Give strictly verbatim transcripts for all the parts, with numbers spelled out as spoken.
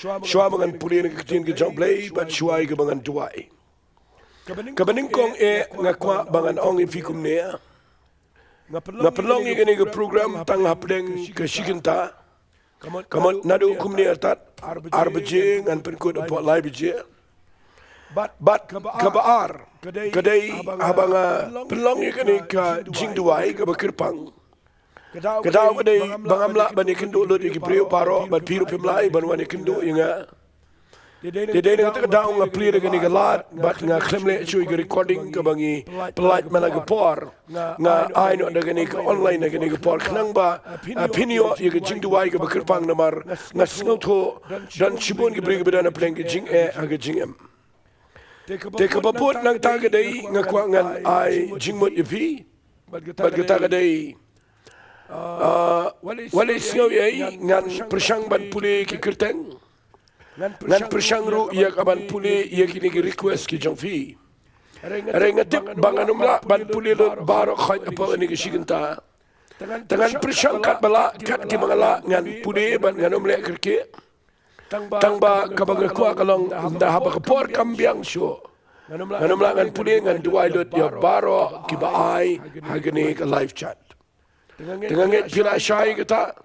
Shuwa ba ngan pule na ka ktien ka jong U Blei, bad shuwa ïa kaba ngan duwai. Kaba nyngkong eh nga kwah ba ngan ong ïa phi kumne. Nga pynlong ïa kane ka program tang hapdeng ka shi kynta. Ka mut naduh kumne artat ar baje ngan pynkut hapoh lai baje. Bad kaba ar, ka dei haba nga pynlong ïa kane ka jingduwai kaba kyrpang. Ka daw ka dei ba ngam lah ban ïakynduh lut ïa ki briew baroh, bad phi ruh phim lah ban wan ïakynduh ïa nga. Te dei na kata ka daw nga plie da kane ka lad, bad nga khlem leh shuh ïa ka recording kaba ngi pynlait man la ka por. Nga ai noh da kane ka online na kane ka por khnang ba, ah, phin ïoh ïa ka jingduwai kaba kyrpang namar nga sngewthuh don shibun ki briew kiba don hapdeng ka jingeh ha ka jingim. Te kaba bud na kata ka dei nga kwah ngan ai jingmut ïa phi. Bad kata ka dei, ah, wat la sngew ei ei ngan pyrshang ban pule ki kyrteng. Ngan pyrshang ruh ïa ka ban pule ïa kine ki request ki jong phi. Hynrei nga tip ba ngan ym lah ban pule lut baroh khoit hapoh kane ka shi kynta. Te ngan pyrshang katba lah, kat kiba nga lah ngan pule bad ngan ym leh kyrkieh. Tang ba kaba nga kwah ka long ynda haba ka por kam biang shuh, ngan ym lah ngan pule, ngan duwai lut ïa baroh kiba ai ha kane ka live chat. Te nga ngeit phi la shai kata.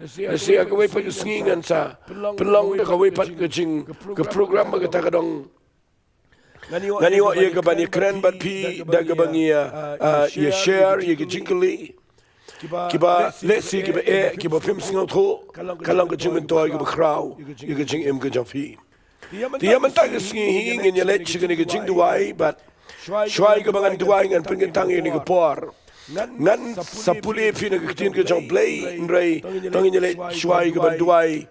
Lehse ha kawei pat ka sngi ngan sa pynlong da kawei pat ka jing, ka program ba kata ka dong. Ngan ïoh ïa ka ban ïakren bad phi da kaba ngi ïa, ah, ïa share ïa ka jingkylli. Kiba lehse kiba eh, kiba phim sngewthuh, ka long ka jingmyntoi kaba khraw ïa ka jingim ka jong phi. Te ïa mynta ka sngi hi ngin ïa leit sha kane ka jingduwai bad shuwa ïa kaba ngan duwai ngan pynkyntang ïa kane ka por. Ngan sa pule ïa phi na ka ktien ka jong U Blei, hynrei to ngin ïa leit shuwa ïa ka ban duwai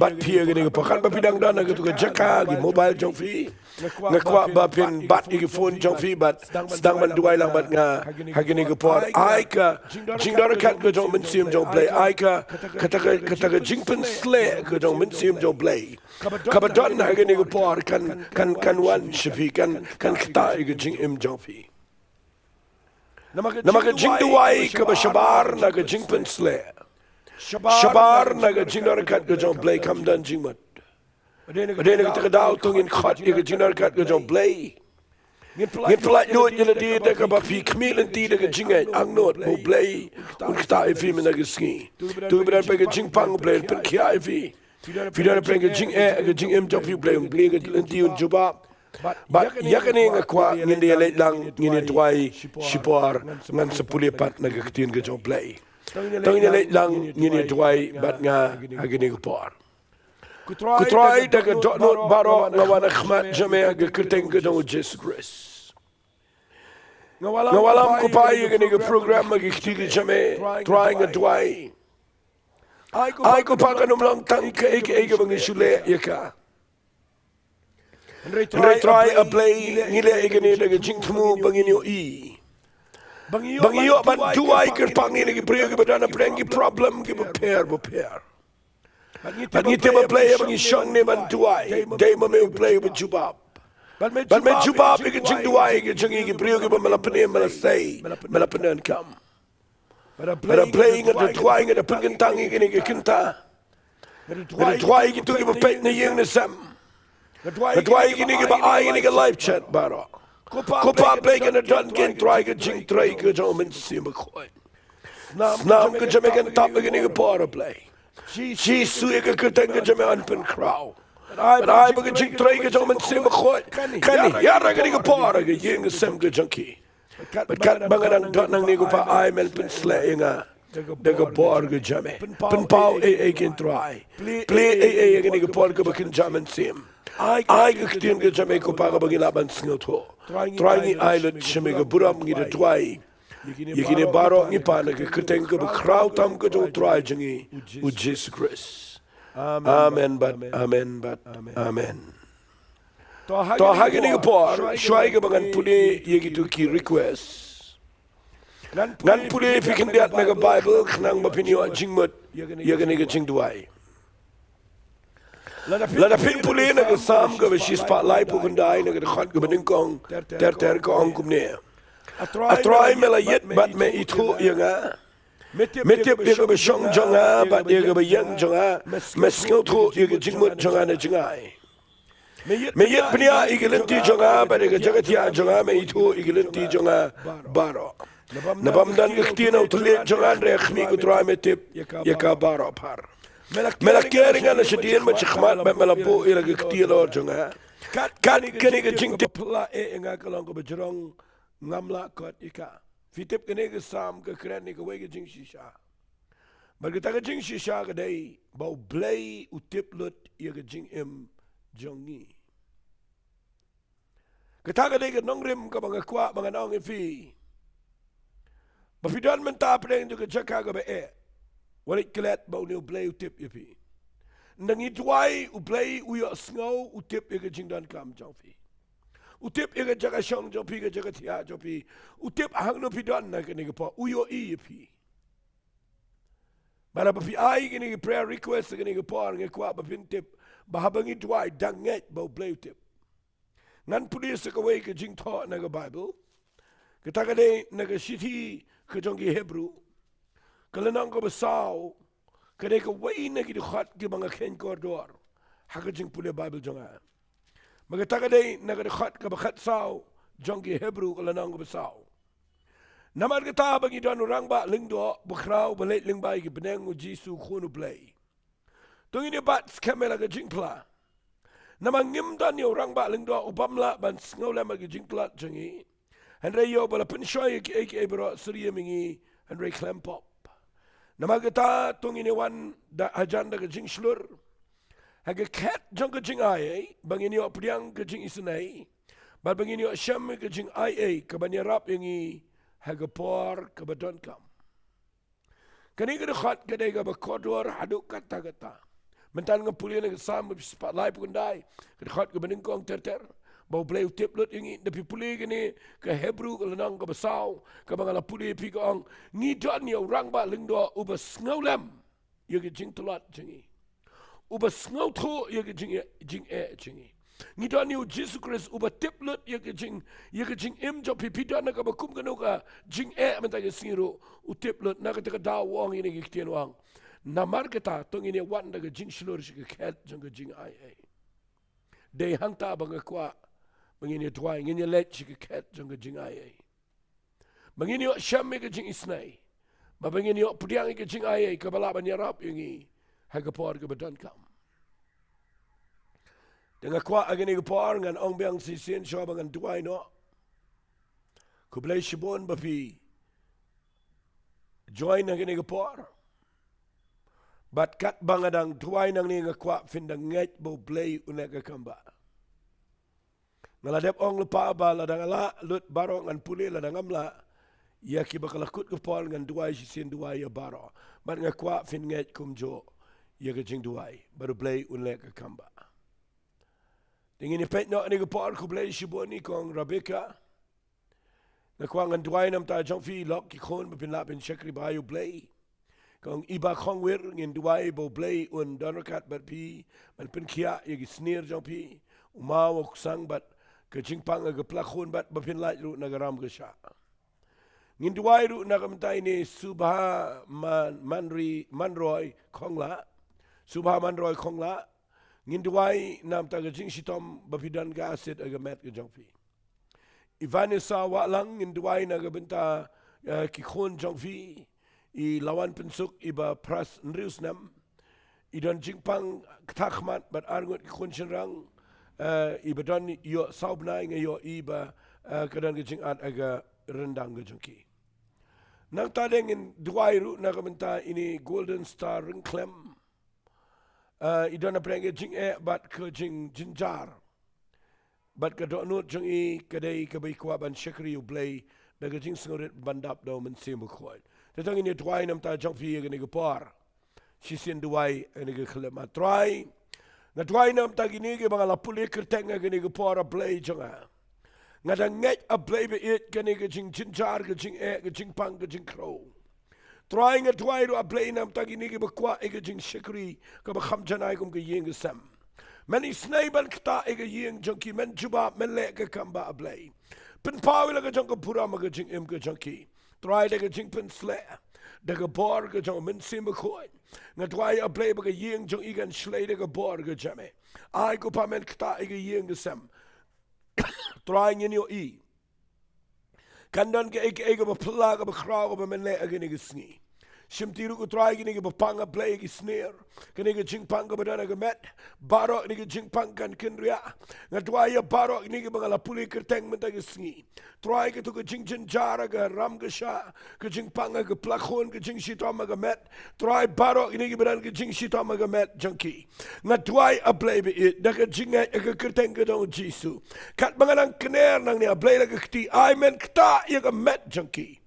bad phi ïa kane ka por. Katba phi dang don ha kato ka jaka, ki mobile jong phi, nga kwah ba phin bat ïa ki phone jong phi bad sdang ban duwai lang bad nga ha kane ka por. Ai ka jingdonkam ka jong U Mynsiem jong U Blei, ai ka, kata ka, kata ka jingpynsleh ka jong U Mynsiem jong U Blei kaba don ha kane ka por kan, kan, kan wan sha phi, kan, kan ktah ïa ka jingim jong phi. Namar ka jingduwai kaba shabar na ka jingpynsleh, shabar na ka jingdonkam ka jong U Blei kam don jingmut. Bad dei na kata ka daw to ngin khot ïa ka jingdonkam ka jong U Blei. Ngin pynlait lut ïa lade da kaba phi khmih lynti da ka jingngeit, angnud ba U Blei un ktah ïa phi mynta ka sngi. To kiba don peit ka jingpang, U Blei un pynkhiah ïa phi. Phi don peit ka jingeh, ka jingim jong phi, U Blei un plie ka lynti, un jubab. Bad ïa kane nga kwah ngin ïa leit lang, ngin ïa duwai shipor, ngan sa pule pat na ka ktien ka jong U Blei. To ngin ïa leit lang, ngin ïa duwai bad nga ha kane ka por. Ko Trai, da ka dohnud baroh nga wan ha khmat jong me ha ka kyrteng ka jong U Jisu Khrist. Nga wallam, ko Pa, ïa kane ka program ha ka kti ka jong me, Trai, nga duwai. Ai ko Pa, kan ym long tang kaei kaei kaba ngi shu leh ïa ka. Hynrei Trai, A Blei, ngi leh ïa kane da ka jingthmu ba ngin ïohi, ba ngi ïoh ban duwai kyrpang ïa ki briew kiba don hapdeng ki problem kiba pher bapher. Bad ngi tip, A Blei, ba ngi shong ne ban duwai, dei ma me U Blei uba jubab. Bad me jubab ïa ka jingduwai ka jong ngi, ki briew kiba me la pynim, me la sei, me la pyndonkam. Bad A Blei, nga da duwai, nga da pynkyntang ïa kine ki kynta. Nga da duwai ïa kito kiba peit na ïing na sem. Nga duwai ïa kine kiba ai ïa kane ka live chat baroh. Ko Pa, A Blei, kan da don kein, Trai, ka jingtrei ka jong U Mynsiem Bakhuid. Snam ka jong me kan tap ha kane ka por, A Blei. Jisu, ïa ka kyrteng ka jong me yn pynkhraw. Bad ai ba ka jingtrei ka jong U Mynsiem Bakhuid kan hiar ha kane ka por ha ka ïing ka sem ka jong ki. Bad katba nga dang don hangne, ko Pa, ai men pynsleh ïa nga da ka bor ka jong me. Pynpaw ei ei kein, Trai. Plie ei ei ha kane ka por kaba kynja mynsiem. Ai ka ktien ka jong me, ko Pa, kaba ngi lah ban sngewthuh. Trai, ngi ai lut sha me ka burom, ngi da duwai ïa kine baroh, ngi pan ha ka kyrteng kaba khraw tam ka jong U Trai jong ngi, U Jisu Khrist. Amen bad amen bad amen. To ha kane ka por, shuwa ïa kaba ngan pule ïa kito ki request, ngan pule ïa phi khyndiat na ka Baibl khnang ba phin ïoh jingmut ïa kane ka jingduwai. Lada phin pule na ka Salm kaba shispah laiphew khyndai, na ka dkhot kaba nyngkong ter ter, ka ong kumne: A Trai, me la ïeit bad me ithuh ïa nga. Me tip ïa kaba shong jong nga bad ïa kaba ïeng jong nga. Me sngewthuh ïa ka jingmut jong nga na jngai. Me ïit bniah ïa ki lynti jong nga bad ïa ka jingthiah jong nga. Me ithuh ïa ki lynti jong nga baroh. Naba ym don ka ktien ha u thylliej jong nga, hynrei ha khmih, ko Trai, me tip ïa ka baroh phar. Me la ker ïa nga na shadien bad shakhmat bad me la buh ïa la ka ktien halor jong nga. Kat kane ka jingtip, pla eh ïa nga ka long kaba jrong, ngam lah kot ïa ka. Phi tip kane ka Salm ka kren ïa kawei ka jingshisha. Bad kata ka jingshisha ka dei ba U Blei u tip lut ïa ka jingim jong ngi. Kata ka dei ka nongrim kaba nga kwah ba ngan ong ïa phi. Ba phi don mynta hapdeng jong ka jaka kaba eh, wat leit klet ba une U Blei u tip ïa phi. Ynda ngi duwai, U Blei u ïohsngew, u tip ïa ka jingdonkam jong phi. U tip ïa ka jaka shong jong phi, ka jaka thiah jong phi. U tip hangno phi don ha kane ka por, u ïohi ïa phi. Bad haba phi ai kine ki prayer request ha kane ka por, nga kwah ba phin tip ba haba ngi duwai, dang ngeit ba U Blei u tip. Ngan pule sa kawei ka jingthoh na ka Baibl. Kata ka dei na ka shithi ka jong ki Hebru, ka lynnong kaba saw. Ka dei kawei na ki dkhot kiba nga kheiñ kordor ha ka jingpule Baibl jong nga. Bad kata ka dei na ka dkhot kaba khatsaw jong ki Hebru, ka lynnong kaba saw. Namar kata, haba ngi don u Rangbah Lyngdoh bakhraw ba leit lyngba ïa ki bneng, U Jisu, Khun U Blei, to ngin ïa bat skhem ïa la ka jingphla. Namar ngim don ïa u Rangbah Lyngdoh u bym lah ban sngewlem ïa ki jingtlot jong ngi. Hynrei ïa uba la pynshoi ïa kiei kiei baroh, syriem ïa ngi, hynrei khlem pop. Namar kata, to ngin ïa wan da, hajan da ka jingshlur ha ka khet jong ka jingaiei, ba ngin ïoh pdiang ka jingisynei, bad ba ngin ïoh shem ïa ka jingaiei kaban ïarap ïa ngi ha ka por kaba donkam. Kane ka dkhot ka dei kaba kordor haduh katta katta. Mynta nga pule na ka Salm ba shispah laiphew khyndai, ka dkhot kaba nyngkong ter ter, ba U Blei u tip lut ïa ngi. Ynda phi pule kane ka Hebru, ka lynnong kaba saw, kaba nga la pule ïa phi, ka ong, ngi don ïa u Rangbah Lyngdoh uba sngewlem ïa ka jingtlot jong ngi, uba sngewthuh ïa ka jing, jingeh jong ngi. Ngi don ïa U Jisu Khrist uba tip lut ïa ka jing, ïa ka jingim jong phi. Phi don ha kaba kum kano ka jingeh mynta ka sngi ruh, u tip lut. Na kata ka daw u ong ïa kine ki ktien, u ong, namar kata, to ngin ïa wan da ka jingshlur sha ka khet jong ka jingaiei. Dei hangta ba nga kwah ba ngin ïa duwai, ngin ïa leit sha ka khet jong ka jingaiei, ba ngin ïoh shem ïa ka jingisynei, ba, ba ngin ïoh pdiang ïa ka jingaiei kaba lah ban ïarap ïa ngi ha ka por kaba donkam. Te nga kwah ha kane ka por ngan ong biang shisien shuwa ba ngan duwai noh. Khublei shibun ba phi join ha kane ka por. Bad katba nga dang duwai nangne, nga kwah phin dang ngeit ba U Blei un leh ka kam ba. Nga la dep ong lypa ba lada nga lah lut baroh ngan pule, lada ngam lah, ïa kiba ka la kut ka por ngan duwai shisien, duwai ïa baroh. Bad nga kwah phin ngeit kumjuh ïa ka jingduwai ba U Blei un leh ka kam ba. Te ngin ïa peit noh ha kane ka por. Khublei shibun, i kong Rebecca. Nga kwah ngan duwai na ka bynta jong phi, i lok, ki khun, ba phin lah ban shakri bha ïa U Blei. Kong Iba Khongwir, ngin duwai ba U Blei un don ryngkat bad phi, ban pynkhiah ïa ki snier jong phi, u maw, u ksang bad ka jingpang ha ka pla khun, bad ba phin lait ruh na ka ram ka shah. Ngin duwai ruh na ka bynta ine Subha Man, Manri, Manroi Khongla. Subha Manroi Khongla. Ngin duwai na ka bynta ka jingshitom ba phi don ka acid ha ka met ka jong phi. I Vanessa Wahlang, ngin duwai na ka bynta, eh, ki khun jong phi, i Lawan Pynsuk, iba phra hynriew snem, i don jingpang ktah khmat bad arngut ki khun shynrang, eh, iba don ïoh saw bnai, nga ïohi ba, eh, ka don ka jingat ha ka ryndang ka jong ki. Nangta de ngin duwai ruh na ka bynta ine Golden Star Ryngkhlem. Eh, i don hapdeng ka jingeh bad ka jingjynjar. Bad ka dohnud jong i ka dei kaba i kwah ban shakri U Blei da ka jingsngewrit ban dap da U Mynsiem Bakhuid. Te to ngin ïa duwai na ka bynta jong phi ha kane ka por. Shisien duwai ha kane ka khyllipmat. Trai, nga duwai na ka bynta kine kiba nga la pule kyrteng ha kane ka por, A Blei jong nga. Nga dang ngeit, A Blei ba ïeit, kane ka jingjynjar, ka jingeh, ka jingpang, ka jingkhrew. Trai, nga duwai ruh, A Blei, na ka bynta kine kiba kwah ïa ka jingshakri kaba kham janai kum ka ïing ka sem. Men isynei ban ktah ïa ka ïing jong ki, men jubab, men leh ka kam ba, A Blei. Pynpaw ïa la ka jong ka burom ha ka jingim ka jong ki. Trai, da ka jingpynsleh, da ka bor ka jong u Mynsiem Bakhuid. Nga duwai A Blei ba ka ïing jong i kan shlei da ka bor ka jong me. Ai ko Pa men ktah ïa ka ïing ka sem. Trai ngin ïohi kan don kaei kaei kaba phylla kaba khraw kaba men leh ha kane ka sngi. Shimti ruh ko Trai kine kiba pang A Blei ki snier, kane ka jingpang kaba don ha ka met, baroh kine ka jingpang kan kynriah. Nga duwai ïa baroh kine kiba nga la pule kyrteng mynta ka sngi. Trai kato ka jingjynjar ha ka ram ka shah, ka jingpang ha ka pla khun, ka jingshitom ha ka met. Trai baroh kine kiba don ka jingshitom ha ka met jong ki. Nga duwai A Blei ba ïeit da ka jingngeit ha ka kyrteng ka jong u Jisu. Katba nga nang kner nangne A Blei la ka kti, ai men ktah ïa ka met jong ki.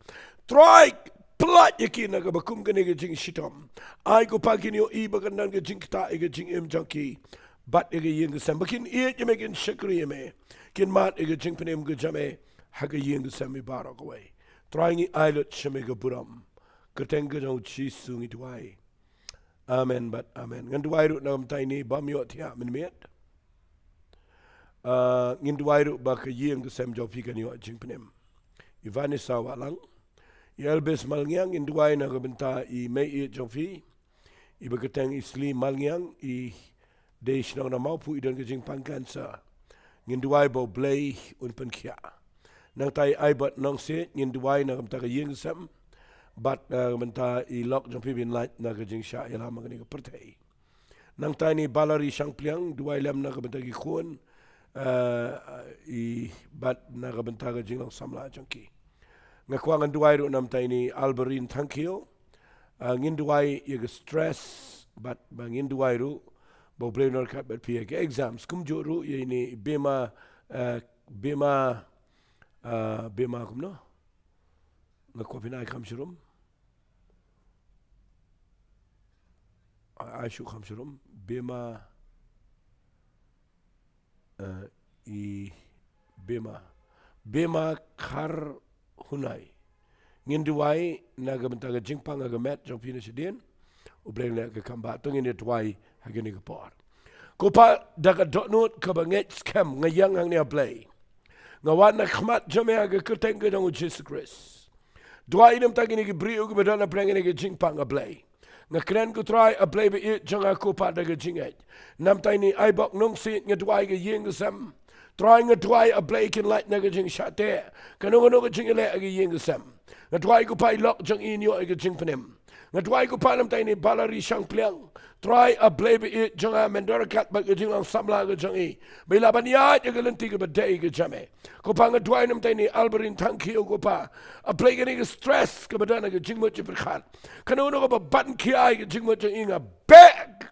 Trai pyllait ïa ki na kaba kum kane ka jingshitom. Ai ko Pa kin ïohi ba kan don ka jingktah ïa ka jingim jong ki bad ïa ka ïing ka sem, ba kin ïeit ïa me, kin shakri ïa me, kin mad ïa ka jingpynim ka jong me ha ka ïing ka sem i baroh kawei. Trai ngi ai lut sha me ka burom. Kyrteng ka jong u Jisu ngi duwai. Amen bad amen. Ngan duwai ruh na ka bynta ine i bym ïoh thiah mynmiet. Ah, ngin duwai ruh ba ka ïing ka sem jong phi kan ïoh jingpynim. I Vanessa Wahlang, i Elvis Malngiang, ngin duwai na ka bynta i mei ïeit jong phi, iba kyrteng i Sli Malngiang, i dei shnong na Mawphuh, i don ka jingpang cancer. Ngin duwai ba U Blei un pynkhiah. Nangta i Aibot Nongsiej, ngin duwai na ka bynta ka ïing ka sem bad na ka bynta i lok jong phi, ba in lait na ka jingshah ïalam ha kane ka pyrthei. Nangta ine i Balari Shangpliang, duwai lem na ka bynta ki khun, eh, i bad na ka bynta ka jinglong samla jong ki. Nga kwah ngan duwai ruh na ka bynta ine i Alberin Thangkhiew. Ah, ngin duwai ïa ka stress bad ba ngin duwai ruh ba U Blei un ryngkat bad phi ïa ka exams. Kumjuh ruh ïa ine i Bema, eh, Bema, ah, Bema kumno? Nga kwah phin ai kham shurum. Ai, ai shu kham shurum. Bema, eh, i Bema. Bema Kharhunai. Ngin duwai na ka bynta ka jingpang ha ka met jong phi na shadien. U Blei un leh ka kam ba, to ngin ïa duwai ha kane ka por. Ko Pa, da ka dohnud kaba ngeit skhem nga ïeng hangne A Blei. Nga wan na khmat jong me ha ka kyrteng ka jong u Jisu Khrist. Duwai na ka bynta kine ki briew kiba don hapdeng kane ka jingpang A Blei. Nga kren ko Trai A Blei ba ïeit jong nga ko Pa da ka jingngeit. Na ka bynta ine i Aibot Nongsiej nga duwai ka ïing ka sem. Trai nga duwai A Blei kin lait na ka jingshah teh. Kano kano ka jingïaleh ha ka ïing ka sem. Nga duwai ko Pa i lok jong i in ïoh ïa ka jingpynim. Nga duwai ko Pa na ka bynta ine i Balari Shangpliang. Trai A Blei ba ïeit jong nga men don ryngkat bad ka jinglong samla ka jong i. Ba i lah ban ïaid ïa ka lynti kaba dei ka jong me. Ko Pa nga duwai na ka bynta ine i Alberin Thangkhiew ko Pa. A Blei kane ka stress kaba don ha ka jingmut jingpyrkhat. Kano kano kaba ban khia ïa ka jingmut jong i nga beh.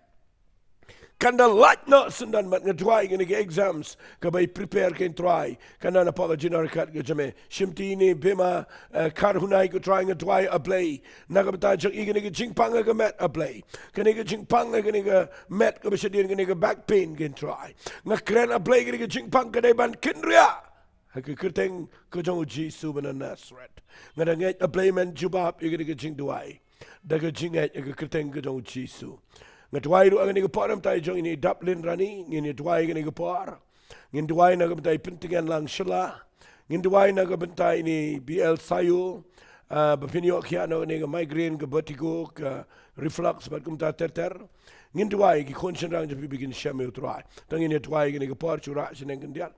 Kan da lait noh syndon bad nga duwai kane ka exams kaba i prepare kein Trai. Kan da na pok ka jingryngkat ka jong me. Shimti ine i Bema, eh, Kharhunai ko Trai nga duwai A Blei. Na ka bynta jong i kane ka jingpang ha ka met A Blei. Kane ka jingpang ha kane ka met kaba shadien kane ka back pain kein Trai. Nga kren A Blei kane ka jingpang ka dei ban kynriah. Ha ka kyrteng ka jong u Jisu ba na Nasareth. Nga da ngeit A Blei men jubab ïa kane ka jingduwai. Da ka jingngeit ha ka kyrteng ka jong u Jisu. Nga duwai ruh ha kane ka por na ka bynta jong ine i Daplin Rani, ngin ïa duwai ha kane ka por. Ngin duwai na ka bynta i Pyntngen Lang Shylla. Ngin duwai na ka bynta ine i B L Sayu. Ah, ba phin ïoh khia na kane ka migraine, ka vertigo, ka reflux bad kumta ter ter. Ngin duwai ki khun shynrang jong phi ba kin shem ïa u Trai. To ngin ïa duwai ha kane ka por, shu rah shaneng khyndiat.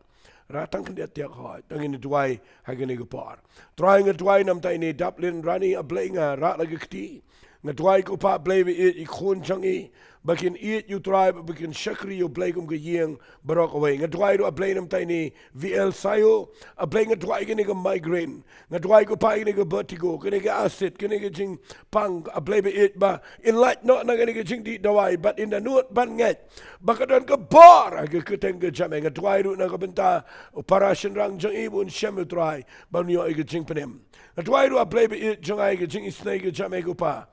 Rah tang khyndiat thiah hoi. To ngin ïa duwai ha kane ka por. Trai nga duwai na ka bynta ine i Daplin Rani A Blei nga rah la ka kti. Nga duwai ko Pa A Blei ba ïeit ïa i khun jong i. Ba kin ïeit ïa u Trai ba kin shakri ïa u Blei kum ka ïing baroh kawei. Nga duwai ruh A Blei na ka bynta ine i V L Sayo. A Blei nga duwai kane ka migraine. Nga duwai ko Pa ine ka vertigo, kane ka acid, kane ka jingpang A Blei ba ïeit ba in lait noh na kane ka jingdih dawai bad in da nud ban ngeit ba ka don ka bor ha ka kyrteng ka jong me. Nga duwai ruh na ka bynta u para shynrang jong i ba un shem ïa u Trai ba un ïoh ïa ka jingpynim. Nga duwai ruh A Blei ba ïeit jong nga ïa ka jingisynei ka jong me ko Pa.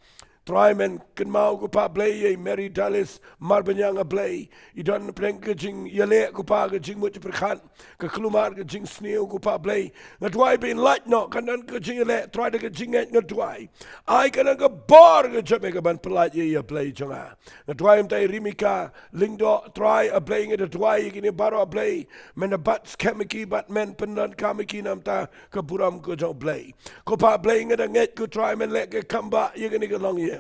Trai men kynmaw ko Pa Blei ïa i Mary Dallas Marbaniang A Blei. I don pdeng ka jingïaleh ko Pa, ka jingmut jingpyrkhat, ka kulmar, ka jingsniew ko Pa Blei. Nga duwai ba in lait noh, kan don ka jingïaleh, Trai da ka jingngeit nga duwai. Ai kan don ka bor ka jong me kaban pyllait ïa i A Blei jong nga. Nga duwai namta i Rimika Lyngdoh, Trai A Blei nga da duwai ïa kine baroh A Blei. Men da bat skhem ïa ki bad men pyndonkam ïa ki namta ka burom ka jong U Blei. Ko Pa Blei nga da ngeit ko Trai men leh ka kambah ïa kane ka longïing.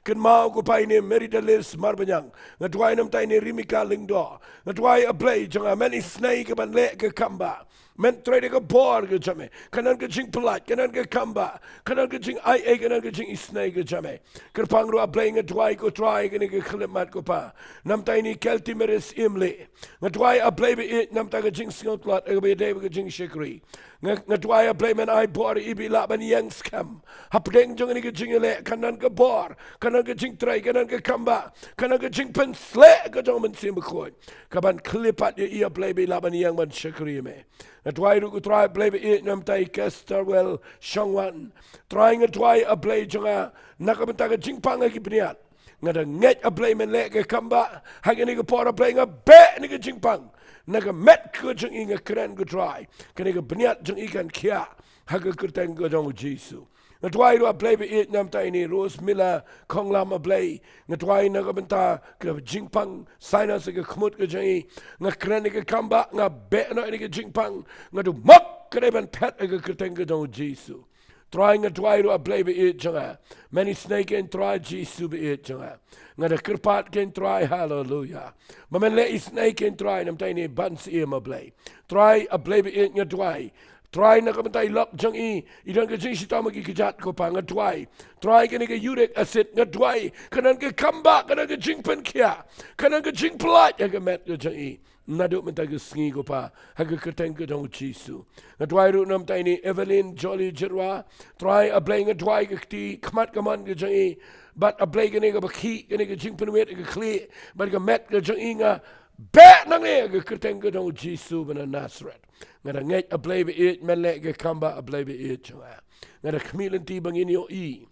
Kynmaw ko Pa ine Mary Dallas Marbaniang. Nga duwai namta ine Rimika Lyngdoh. Nga duwai A Blei jong nga men isynei kaban leh ka kambah. Men trei da ka bor ka jong me. Kan don ka jingpyllait, kan don ka kambah, kan don ka jingai ei, kan don ka jingisynei ka jong me. Kyrpang ruh A Blei nga duwai ko Trai kane ka khyllipmat ko Pa. Namta ine Kelty Maris Imlih. Nga duwai A Blei ba ïeit namta ka jingsngewtlot, ka ba ïadei bad ka jingshakri. Nga, nga duwai A Blei men ai bor ïa i ba i lah ban ïeng skhem. Hapdeng jong kane ka jingïaleh kan don ka bor, kan don ka jingtrei, kan don ka kambah, kan don ka jingpynsleh ka jong U Mynsiem Bakhuid. Kaban khyllipmat ïa i A Blei ba i lah ban ïeng ban shakri ïa me. Nga duwai ruh ko Trai A Blei ba ïeit namta i Kesterwell Shongwan. Trai nga duwai A Blei jong nga na ka bynta ka jingpang ha ki bniat. Nga da ngeit A Blei men leh ka kambah ha kane ka por A Blei, nga beh na ka jingpang. Na ka met ka jong i nga kren ko Trai, kane ka bniat jong i kan khiah ha ka kyrteng ka jong U Jisu. Nga duwai ruh A Blei ba ïeit namta ine Rose Miller Khonglam A Blei. Nga duwai na ka bynta ka jingpang sinus ka khmut ka jong i. Nga kren ïa ka kambah, nga beh noh ïa ka jingpang. Nga dum mok ka dei ban phet ha ka kyrteng ka jong U Jisu. Trai nga duwai ruh A Blei ba ïeit jong nga. Men isynei kein Trai Jisu ba ïeit jong nga. Nga da kyrpad kein Trai, haleluya. Ba men leh isynei kein Trai namta ine Ban Syiem A Blei. Trai A Blei ba ïeit nga duwai. Trai na ka bynta i lok jong i, i don ka jingshitom ha ki kjat ko Pa nga duwai. Trai kane ka uric acid nga duwai. Kan don ka kambah, kan don ka jingpynkhiah, kan don ka jingpyllait ha ka met ka jong i. Naduh mynta ka sngi ko Pa, ha ka kyrteng ka jong U Jisu. Nga duwai ruh namta ine Evelyn Jolly Jyrwa. Trai A Blei nga duwai ka kti khmat kamon ka jong i. Bad A Blei kane ka ba khih, kane ka jingpynwit ka khlieh bad ka met ka jong i, nga beh nangne ha ka kyrteng ka jong U Jisu ba na Nasareth. Nga da ngeit A Blei ba ïeit men leh ka kambah A Blei ba ïeit jong nga. Nga da khmih lynti ba ngin ïohi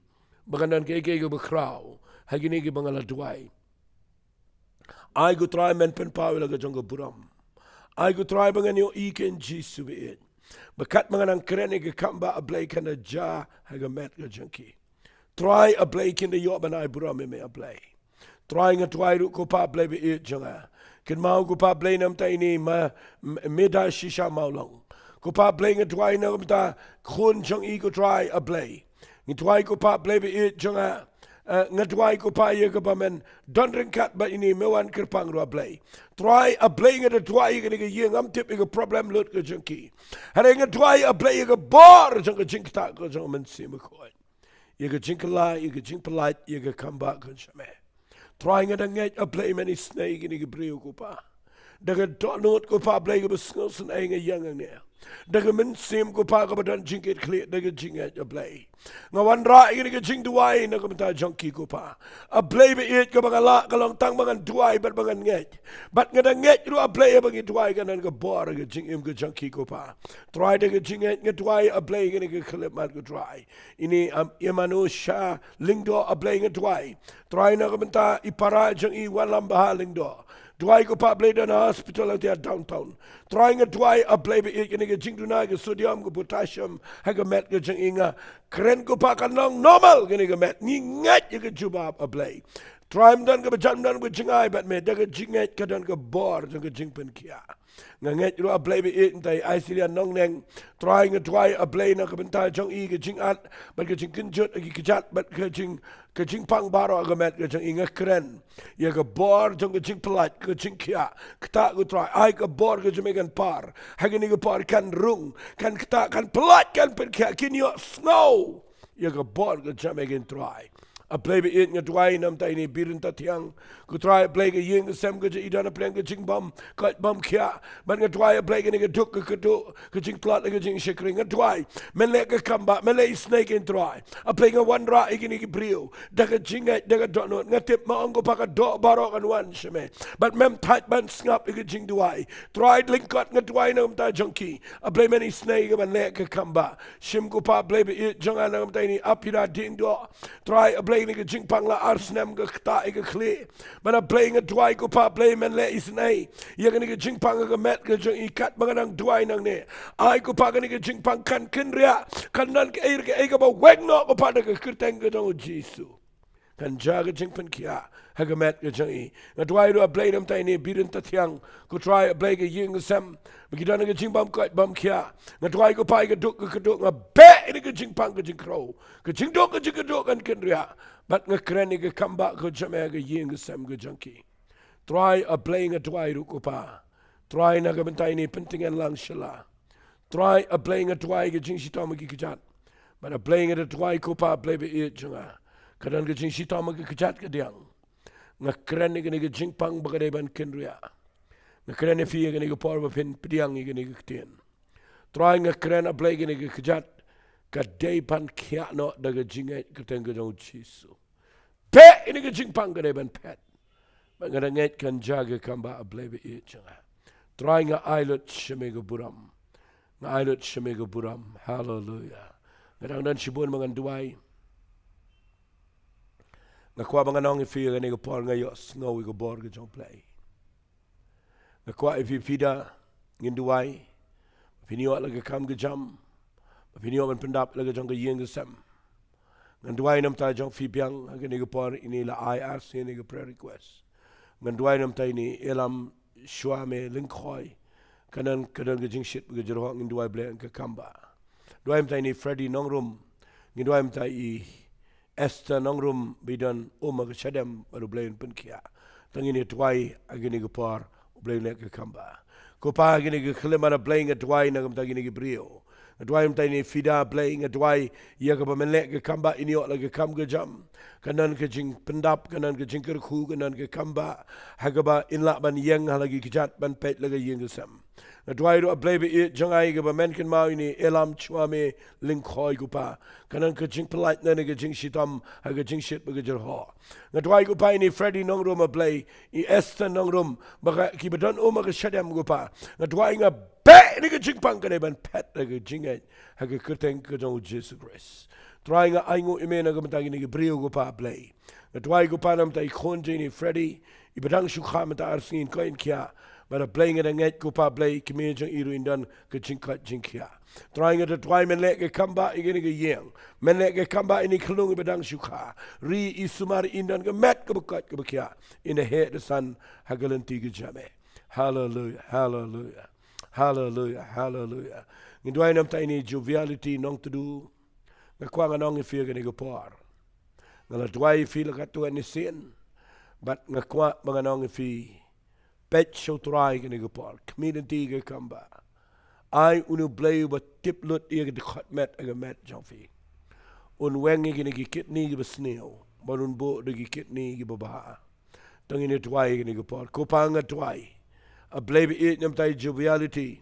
ba kan don kiei kiei kiba khraw ha kine kiba nga la duwai. Ai ko Trai men pynpaw ïa la ka jong ka burom. Ai ko Trai ba ngan ïohi kein Jisu ba ïeit, ba katba nga nang kren ïa ka kambah A Blei kan da jia ha ka met ka jong ki. Trai A Blei kin da ïoh ban ai burom ïa me A Blei. Trai nga duwai ruh ko Pa A Blei ba ïeit jong nga. Kynmaw ko Pa A Blei namta ine ma, m-, Meda Shisha Mawlong. Ko Pa A Blei nga duwai namta khun jong i ko Trai A Blei. Nga duwai ko Pa A Blei ba ïeit jong nga. Eh, nga duwai ko Pa ïa kaba men don ryngkat bad ine, me wan kyrpang ruh A Blei. Trai A Blei nga da duwai ïa kane ka ïing, ngam tip ïa ka problem lut ka jong ki. Hynrei nga duwai A Blei ïa ka bor jong ka jingktah ka jong U Mynsiem Bakhuid. Ïa ka jingkylla, ïa ka jingpyllait, ïa ka kambah ka jong me. Trai nga da ngeit A Blei men isynei ïa kine ki briew ko Pa. Da ka dohnud ko Pa A Blei kaba sngewsynei nga ïeng hangne. Da ka mynsiem ko Pa kaba don jingkitkhlieh, da ka jingngeit A Blei. Nga wanrah ïa kane ka jingduwai na ka bynta jong ki ko Pa. A Blei ba ïeit, kaba nga lah ka long tang ba ngan duwai bad ba ngan ngeit. Bad nga da ngeit ruh A Blei haba ngi duwai kan don ka bor ha ka jingim ka jong ki ko Pa. Trai da ka jingngeit nga duwai A Blei kane ka khyllipmat ko Trai. Ine, um, Emmanuel Shah Lyngdoh A Blei nga duwai. Trai na ka bynta i para jong i Wanlambha Lyngdoh. Duwai ko Pa A Blei don ha hospital ha tiar downtown. Trai nga duwai A Blei ba ïeit kane ka jingduna ka sodium ka potassium ha ka met ka jong i, nga kren ko Pa kan long normal kane ka met. Ngi ngeit ïa ka jubab A Blei. Trai ym don kaba jan, ym don kaba jngai bad me, da ka jingngeit ka don ka bor jong ka jingpynkhiah. Nga ngeit ruh A Blei ba ïeit, namta i Aisilia Nongneng. Trai nga duwai A Blei na ka bynta jong i, ka jingat bad ka jingkynjut ha ki kjat bad ka jing, ka jingpang baroh ha ka met ka jong i, nga kren ïa ka bor jong ka jingpyllait, ka jingkhiah, ktah ko Trai. Ai ka bor ka jong me kan par ha kane ka por, kan rung, kan ktah, kan pyllait, kan pynkhiah, kin ïohsngew ïa ka bor ka jong me kein Trai. A Blei ba ïeit, nga duwai namta ine Biren Tathiang. Ko Trai A Blei, ka ïing ka sem ka jong i don hapdeng ka jingbym koit bym khiah. Bad nga duwai A Blei kane ka duk ka kyrduh, ka jingtlot ka jingshakri, nga duwai men leh ka kambah, men leh isynei kein Trai. A Blei nga wanrah ïa kine ki briew da ka jingngeit, da ka dohnud. Nga tip ma ong ko Pa ka doh baroh kan wan sha me. Bad mem thait ban sngap ïa ka jingduwai. Trai lyngkot nga duwai na ka bynta jong ki. A Blei men isynei ka ban leh ka kambah. Shim ko Pa A Blei ba ïeit jong nga na ka bynta ine Apira Diengdoh. Trai A Blei kane ka jingpang la ar snem ka kta ïa ka khlieh. Bad A Blei nga duwai ko Pa Blei men leh isynei ïa kane ka jingpang ha ka met ka jong i katba nga dang duwai nangne. Ai ko Pa kane ka jingpang kan kynriah, kan don kaei kaei kaba weng noh ko Pa da ka kyrteng ka jong u Jisu. Kan jia ka jingpynkhiah ha ka met ka jong i. Nga duwai ruh A Blei namar ine i Biren Tathiang, ko Trai A Blei, ka ïing ka sem, ba ki don ha ka jingbymkoit bymkhiah. Nga duwai ko Pa ïa ka duk ka kyrduh, nga beh ïa ka jingpang ka jingkhrew, ka jingduk ka jingkyrduh kan kynriah. Bad nga kren ïa ka kambah ka jong me ha ka ïing ka sem ka jong ki. Trai A Blei nga duwai ruh ko Pa, Trai na ka bynta ine i Pyntngen Lang Shylla. Trai A Blei nga duwai ka jingshitom ha ki kjat. Bad A Blei nga da duwai ko Pa A Blei ba ïeit jong nga, ka don ka jingshitom ha ki kjat kadiang. Nga kren ïa kane ka jingpang ba ka dei ban kynriah. Nga kren ïa phi ïa kane ka por ba phin pdiang ïa kane ka ktien. Trai nga kren A Blei kane ka kjat ka dei ban khiah noh da ka jingngeit ka kyrteng ka jong u Jisu. Beh ïa kane ka jingpang ka dei ban phet. Bad nga da ngeit kan jia ka kambah A Blei ba ïeit jong nga. Trai nga ai lut sha me ka burom. Nga ai lut sha me ka burom. Haleluia. Nga dang don shibun ba ngan duwai. Nga kwah ba ngan ong ïa phi ïa kane ka por nga ïohsngew ïa ka bor ka jong U Blei. Nga kwah ïa phi phi da ngin duwai. Phin ïoh la ka kam ka jam. Phin ïoh ban pyndap la ka jong ka ïing ka sem. Ngan duwai namar jong phi biang ha kane ka por, ine i la ai arsien ïa ka prayer request. Ngan duwai namar ine i Ïalam Shuame Lyngkhoi. Ka don, ka don ka jingshit bad ka jyrhoh, ngin duwai Blei ïa ka kambah. Duwai namar ine i Freddy Nongrum. Ngin duwai namar i Esther Nongrum ba i don um ha ka shadem bad U Blei un pynkhiah. Tang ngin ïa duwai ha kane ka por, U Blei un leh ka kambah. Ko Pa ha kane ka khyllipmat A Blei nga duwai na ka bynta kine ki briew. Nga duwai namar ine i Fida Blei, nga duwai ïa kaba men leh ka kambah, in ïoh la ka kam ka jam. Kan don ka jingpyndap, kan don ka jingkyrkhu, kan don ka kambah ha kaba in lah ban ïeng ha la ki kjat ban peit la ka ïing ka sem. Nga duwai ruh A Blei ba ïeit jong nga ïa kaba men kynmaw ine i Ïalam Shuame Lyngkhoi ko Pa. Kan don ka jingpyllait na ka jingshitom ha ka jingshit bad ka jyrhoh. Nga duwai ko Pa ine i Freddy Nongrum A Blei, i Esther Nongrum, ba ka, kiba don um ha ka shadem ko Pa. Nga duwai nga beh ïa ka jingpang ka dei ban phet da ka jingngeit ha ka kyrteng ka jong u Jisu Khrist. Trai nga ainguh ïa me na ka bynta kine ki briew ko Pa Blei. Nga duwai ko Pa namar i khun jong ine i Freddy, iba dang shu kha mynta arsien, ko in khiah. Bad A Blei nga da ngeit ko Pa Blei, kmie jong i ruh in don ka jingkoit jingkhiah. Trai nga da duwai men leh ka kambah ïa kane ka ïing. Men leh ka kambah ïa ine i khyllung iba dang shu kha. Ri i sumar in don ka met kaba koit kaba khiah. In da heh da san ha ka lynti ka jong me. Haleluia, haleluia. Haleluia, haleluia. Ngin duwai namar ine i Joviality Nongtdu. Nga kwah ngan ong ïa phi ha kane ka por. Nga la duwai ïa phi la katto katne sien. Bad nga kwah ba ngan ong ïa phi, peit sha U Trai kane ka por. Khmih lynti ka kambah. Ai une U Blei uba tip lut ïa ka dkhot met ha ka met jong phi. Un weng ïa kine ki kidney kiba sniew. Bad un buh da ki kidney kiba bha. Tang ngin ïa duwai kane ka por. Ko Pa nga duwai. A Blei ba ïeit namar i Joviality.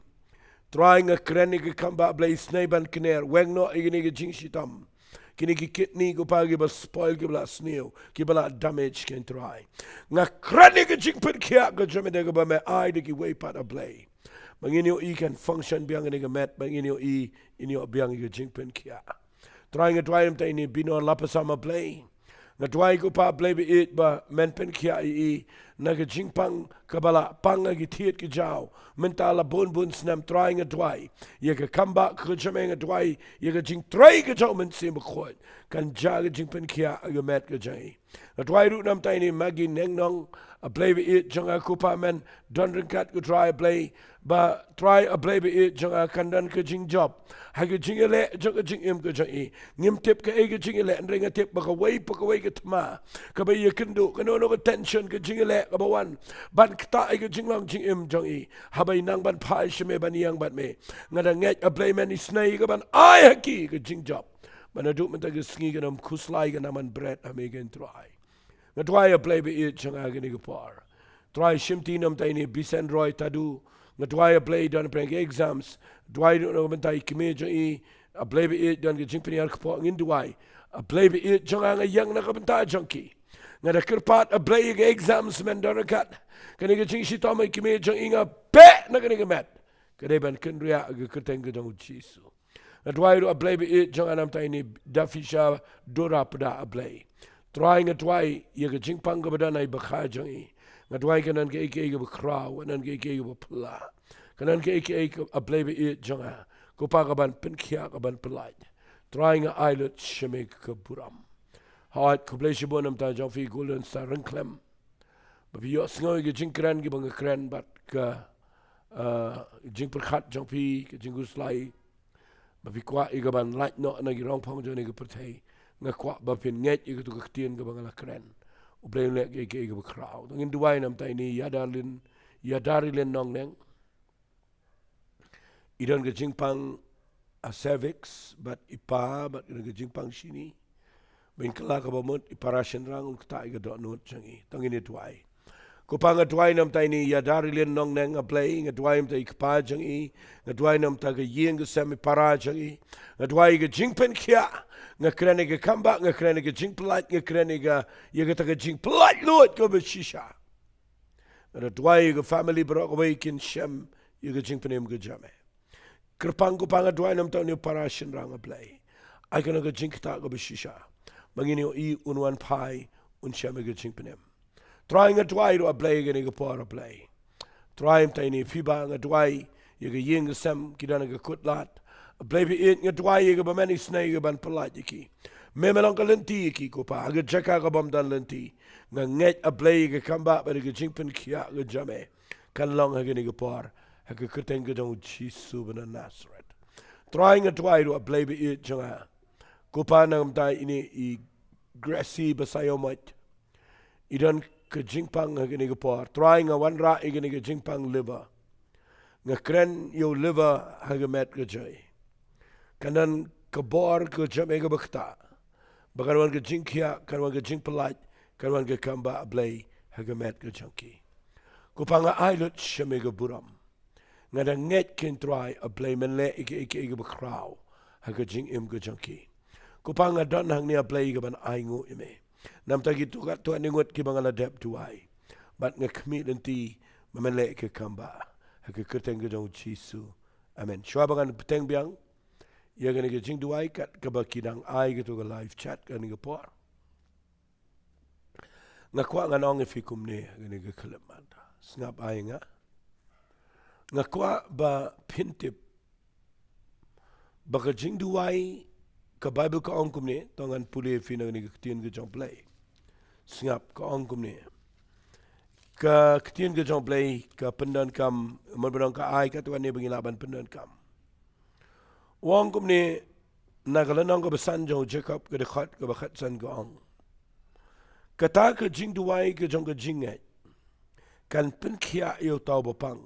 Trai nga kren ïa ka kambah A Blei, isynei ban kner, weng noh ïa kine ki jingshitom. Kine ki kidney ko Pa kiba spoil, kiba la sniew, kiba la damage, ko Trai. Nga kren ïa ka jingpynkhiah ka jong me da kaba me ai da kiwei pat A Blei. Ba ngin ïohi kan function biang kane ka met, ba ngin ïohi, in ïoh biang ïa ka jingpynkhiah. Trai nga duwai namar ine i Binor Lapasam A Blei. Nga duwai ko Pa Blei ba ïeit ba men pynkhiah ïa i na ka jingpang kaba la pang ha ki thied ki jaw. Mynta la bun bun snem Trai nga duwai. Ïa ka kambah ka jong me nga duwai. Ïa ka jingtrei ka jong u Mynsiem Bakhuid. Kan jia ka jingpynkhiah ha ka met ka jong i. Nga duwai ruh namar ine i Maggie Nengnong, A Blei ba ïeit jong nga ko Pa men don ryngkat ko Trai A Blei, ba Trai A Blei ba ïeit jong nga kan don ka jingjop ha ka jingïaleh jong ka jingim ka jong i. Ngim tip kaei ka jingïaleh, hynrei nga tip ba kawei pa kawei ka thma kaba ïakynduh, kano kano ka tension ka jingïaleh kaba wan ban ktah ïa ka jinglong jingim jong i. Haba i nang ban phai sha me ban ïeng bad me, nga da ngeit A Blei men isynei ka ban ai ha ki ka jingjop. Ba naduh mynta ka sngi kan ym khuslai, kan ym man bret ha me ko Trai. Nga duwai A Blei ba ïeit jong nga ha kane ka por. Trai shimti namar ine i Bisen Roy Tadu. Nga duwai A Blei don pyrshah ki exams. Duwai ruh namar i kmie jong i. A Blei ba ïeit don ka jingpynïar kpoh, ngin duwai. A Blei ba ïeit jong nga, nga ïeng na ka bynta jong ki. Nga da kyrpad A Blei ïa ka exams men don ryngkat. Kane ka jingshitom ha i kmie jong i nga beh na kane ka met. Ka dei ban kynriah ha ka kyrteng ka jong u Jisu. Nga duwai ruh A Blei ba ïeit jong nga namar ine i Dafisha Dora Pda A Blei. Trai nga duwai ïa ka jingpang kaba don ha i bakha jong i. Nga duwai ka don kaei kaei kaba khraw, ka don kaei kaei kaba pla, ka don kaei kaei ka, A Blei ba ïeit jong nga, ko Pa, kaban pynkhiah, kaban pyllait. Trai nga ai lut sha me ka burom. Hooid, khublei shibun namar jong phi Golden Star Ryngklem, ba phi ïohsngew ïa ka jingkren kaba nga kren bad ka, ah, jingpyrkhat jong phi, ka jingkhuslai ba phi kwah ïa kaban lait noh na ki rongphong jong kane ka pyrthei. Nga kwah ba phin ngeit ïa kato ka ktien kaba nga la kren. U Blei un leh kaei kaei kaba khraw. To ngin duwai namar ine i Ïadarlin, Ïadarilin Nongneng. I don ka jingpang ha cervix, bad i pa, bad i don ka jingpang shini. Ba ngin kylla kaba mut, i para shynrang un ktah ïa ka dohnud jong i. To ngin ïa duwai. Ko Pa, nga duwai namar ine i Ïadarilin Nongneng, A Blei, nga duwai namar i kpa jong i, nga duwai namar ka ïing ka sem, i para jong i. Nga duwai ïa ka jingpynkhiah, nga kren ïa ka kambah, nga kren ïa ka jingpyllait, nga kren ïa ka, ïa kata ka jingpyllait luid kaba shisha. Nga duwai ïa ka family baroh kawei kin shem ïa ka jingpynim ka jong me. Kyrpang ko Pa, nga duwai namar une u para shynrang, A Blei. Ai ka long ka jingktah kaba shisha. Ba ngin ïohi un wan phai, un shem ïa ka jingpynim. Trai nga duwai ruh, A Blei, ïa kane ka por, A Blei. Trai namar ine i Fiba, nga duwai ïa ka ïing ka sem, ki don ha ka kut lad. A Blei ba ïeit, nga duwai ïa kaba men isynei kaban pyllait ïa ki. Me me long ka lynti ïa ki ko Pa, ha ka jaka kabym don lynti. Nga ngeit, A Blei, ïa ka kambah bad ïa ka jingpynkhiah ka jong me kan long ha kane ka por, ha ka kyrteng ka jong u Jisu ba na Nasareth. Trai nga duwai ruh, A Blei ba ïeit jong nga, ko Pa, namar ine i Gracie Basaiawmoit. I don ka jingpang ha kane ka por. Trai nga wanrah ïa kane ka jingpang liver. Nga kren ïa u liver ha ka met ka jong i. Kan don ka bor ka jong me kaba ktah, ba kan wan ka jingkhiah, kan wan ka jingpyllait, kan wan ka kambah, A Blei, ha ka met ka jong ki. Ko Pa, nga ai lut sha me ka burom. Nga dang ngeit keiñ Trai, A Blei, men leh ïa kaei kaei kaba khraw ha ka jingim ka jong ki. Ko Pa, nga don hangne, A Blei, kaban ainguh ïa me namar kito katto katne ngut kiba nga la dep duwai. Bad nga khmih lynti ba men leh ïa ka kambah, ha ka kyrteng ka jong u Jisu. Amen. Shuwa ba ngan bteng biang ïa kane ka jingduwai kat kaba ki dang ai kato ka live chat kane ka por, nga kwah ngan ong ïa phi kumne, kane ka khyllipmat. Sngap ai nga. Nga kwah ba phin tip ba ka jingduwai, ka Baibl ka ong kumne, to ngan pule ïa phi na kane ka ktien ka jong U Blei. Sngap, ka ong kumne. Ka ktien ka jong U Blei ka pyndonkam, mut ba dang ka ai katto katne ba ngi lah ban pyndonkam. U ong kumne, na ka lynnong kaba san jong u Jakob, ka dkhot kaba khatsan, ka ong: Kata ka jingduwai ka jong ka jingngeit kan pynkhiah ïa uta uba pang,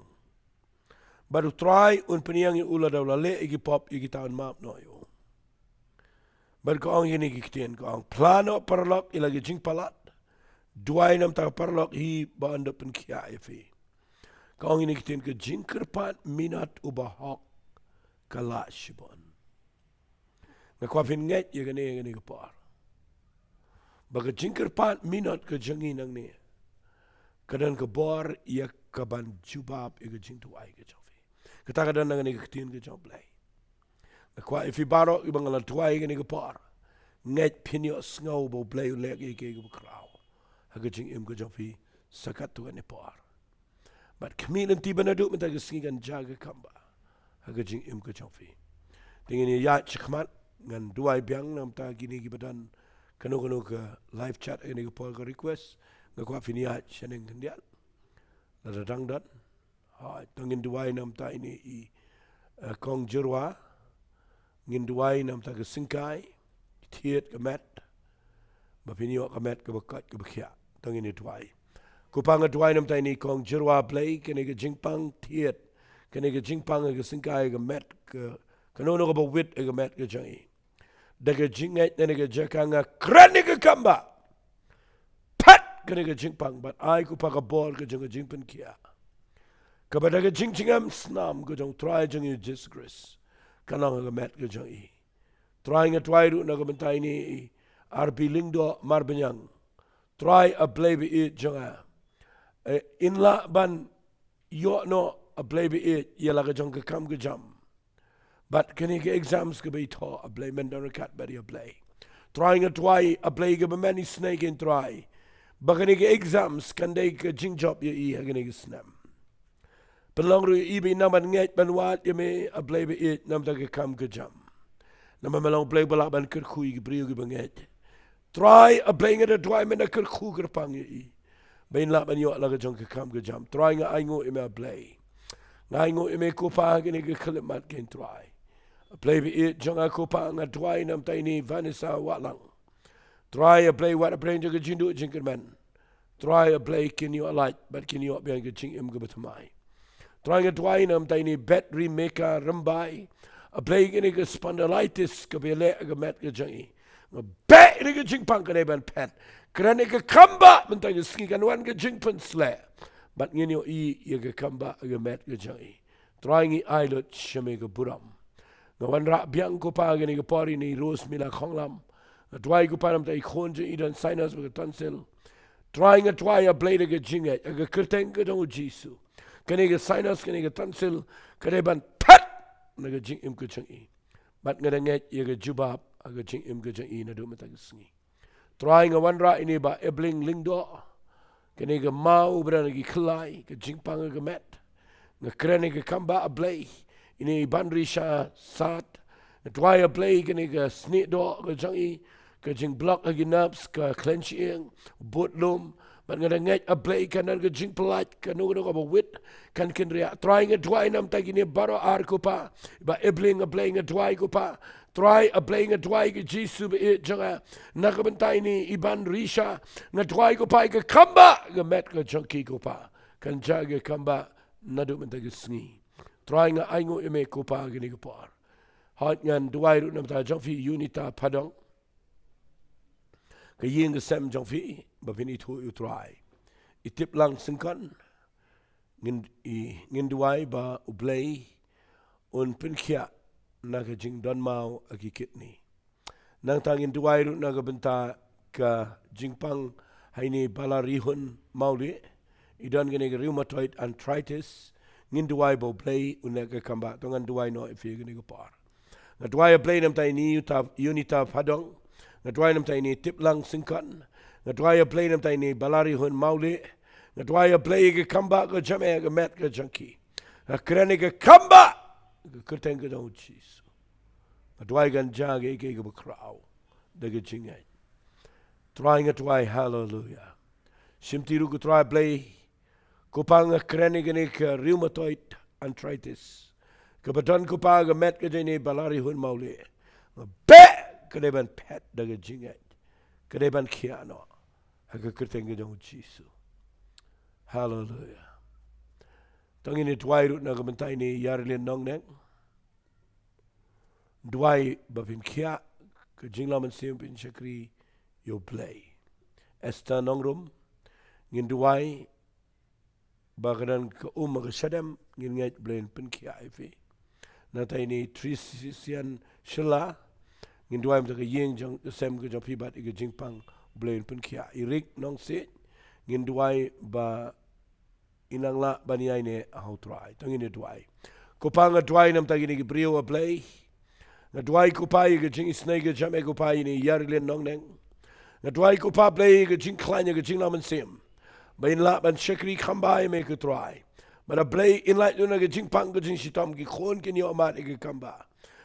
bad U Trai un pynïeng ïa u lada u la leh ïa ki pop ïa kita, un map noh ïa u. Bad ka ong ïa kine ki ktien, ka ong: Phla noh paralok ïa la ki jingpalat, duwai namar ka paralok hi ba yn da pynkhiah ïa phi. Ka ong ïa kine ki ktien: Ka jingkyrpad minot u bahok ka lah shibun. Nga kwah phin ngeit ïa kane, ïa kane ka por, ba ka jingkyrpad minot ka jong ngi nangne ka don ka bor ïa kaban jubab ïa ka jingduwai ka jong phi. Kata ka don na kane ka ktien ka jong U Blei. Nga kwah ïa phi baroh kiba nga la duwai ïa kane ka por, ngeit phin ïohsngew ba U Blei u leh ïa kaei kaei kaba khraw ha ka jingim ka jong phi sa katto katne por. Bad khmih lynti ba naduh mynta ka sngi kan jia ka kambah ha ka jingim ka jong phi. Te ngin ïaid shakhmat, ngan duwai biang namar kine kiba don kano kano ka live chat, kane ka por ka request. Nga kwah phin ïaid shaneng khyndiat lada dang don. Hooid, to ngin duwai namar ine i, eh, Kong Jyrwa. Ngin duwai namar ka syngkai, thied, ka met, ba phin ïoh ka met kaba koit kaba khiah. To ngin ïa duwai. Ko Pa, nga duwai namar ine i Kong Jyrwa, Blei, kane ka jingpang thied, kane ka jingpang ka syngkai, ka met, ka, kano kano kaba wit ka met ka jong i. Da ka jingngeit na kane ka jaka nga kren ïa ka kambah, phet kane ka jingpang, bad ai, ko Pa, ka bor ka jong ka jingpynkhiah, kaba da ka jingjngem snam ka jong U Trai jong ngi Jisu Khrist, kan long ha ka met ka jong i. Trai, nga duwai ruh na ka bynta ine i Arbi Lyngdoh Marbaniang. Trai, A Blei ba ïeit jong nga, eh, yn lah ban ïoh noh, A Blei ba ïeit, ïa la ka jong ka kam ka jam. Bad kane ka exams kaba i thoh, A Blei, men don ryngkat bad i, A Blei. Trai nga duwai, A Blei, ka ba men isynei kein Trai, ba kane ka exams kan dei ka jingjop ïa i ha kane ka snem. Pynlong ruh ïa i ba i nang ban ngeit ban wad ïa me, A Blei ba ïeit, namar ka kam ka jam. Namar me long Blei ba lah ban kyrkhu ïa ki briew ki ba ngeit. Trai A Blei, nga da duwai men da kyrkhu kyrpang ïa i, ba in lah ban ïoh la ka jong ka kam ka jam. Trai nga ainguh ïa me A Blei. Nga ainguh ïa me ko Pa ha kane ka khyllipmat kein Trai. A Blei ba ïeit jong nga ko Pa, nga duwai namar ïa ine i Vanessa Wahlang. Trai A Blei, wat hapdeng jong ka jingduh jingkyrmen, Trai A Blei, kin ïoh lait bad kin ïoh biang ka jingim ka ba thymmai. Trai nga duwai namar ïa ine i Betri Meka Rymbai. A Blei, kane ka spondylitis ka ba ïaleh ha ka met ka jong i, nga beh ïa ka jingpang, ka dei ban phet. Kren ïa ka kambah mynta ka sngi, kan wan ka jingpynsleh bad ngin ïohi ïa ka kambah ha ka met ka jong i. Trai ngi ai lut sha me ka burom. Nga wanrah biang ko Pa ha kane ka por ïa ine i Rose Mila Khonglam. Nga duwai ko Pa namar ïa i khun jong i don sinus bad ka tonsil. Trai nga duwai A Blei da ka jingngeit, ha ka kyrteng ka jong u Jisu, kane ka sinus, kane ka tonsil, ka dei ban phet na ka jingim ka jong i. Bad nga da ngeit ïa ka jubab ha ka jingim ka jong i naduh mynta ka sngi. Trai nga wanrah ïa ine i Bah Ebling Lyngdoh, kane ka maw ba don ki khyllai, ka jingpang ha ka met. Nga kren ïa ka kambah A Blei, ïa ine i Banrisha Sad. Nga duwai A Blei kane ka snieh doh ka jong i, ka jingblok ha ki nerves, ka khlaiñ shyieng, bud lum. Bad nga da ngeit A Blei kan don ka jingpyllait, kano kano kaba wit kan kynriah. Trai nga duwai namar ïa kine baroh ar ko Pa. Bah Ebling A Blei nga duwai ko Pa. Trai A Blei nga duwai ko Jisu ba ïeit jong nga, na ka bynta ïa ine i Banrisha, nga duwai ko Pa ïa ka kambah ha ka met ka jong ki ko Pa. Kan jia ka kambah naduh mynta ka sngi. Trai nga ainguh ïa me ko Pa ha kane ka por. Hooid ngan duwai ruh namar ïa jong phi Unita Phadong, ka ïing ka sem jong phi, ba phin ithuh ïa u Trai. I Tiplang Syngkon, ngin, i, ngin duwai ba U Blei un pynkhiah na ka jingdon maw ha ki kidney. Nangta ngin duwai ruh na ka bynta ka jingpang ha ine i Balarihun Mawlieh, i don kane ka rheumatoid arthritis. Ngin duwai ba U Blei un leh ka kambah. To ngan duwai noh ïa phi ha kane ka por. Nga duwai A Blei namar ïa ine i Unita, Unita Phadong. Nga duwai namar ïa ine i Tiplang Syngkon. Nga duwai A Blei namar ïa ine i Balarihun Mawlieh. Nga duwai A Blei ïa ka kambah ka jong me ha ka met ka jong ki. Nga kren ïa ka kambah ha ka kyrteng ka jong u Jisu. Nga duwai kan jia kaei kaei kaba khraw da ka jingngeit. Trai nga duwai, haleluia. Shimti ruh ko Trai Blei, ko Pa nga kren ïa kane ka rheumatoid arthritis, kaba don ko Pa ha ka met ka jong ine i Balarihun Mawlieh. Nga beh ka dei ban phet da ka jingngeit, ka dei ban khiah noh ha ka kyrteng ka jong u Jisu. Haleluia. To ngin ïa duwai ruh na ka bynta ine i Ïarilin Nongneng. Duwai ba phin khiah ka jinglong mynsiem, phin shakri ïa U Blei. Esther Nongrum, ngin duwai ba ka don ka um ha ka shadem, ngin ngeit Blei un pynkhiah ïa phi. Nangta ine i Trisian Shylla, ngin duwai mynta ka ïing jong, ka sem ka jong phi bad ïa ka jingpang, Blei un pynkhiah. I Rik Nongsiej, ngin duwai ba in nang lah ban ïaineh ha u Trai. To ngin ïa duwai. Ko Pa nga duwai namar ïa kine ki briew A Blei. Nga duwai ko Pa ïa ka jingisynei ka jong me ko Pa ïa ine i Ïarilin Nongneng. Nga duwai ko Pa Blei ïa ka jingkhlaiñ, ïa ka jinglong mynsiem, ba in lah ban shakri khambah ïa me ko Trai. Bad A Blei in lait noh na ka jingpang ka jingshitom, ki khun kin ïoh mad ïa ka kambah.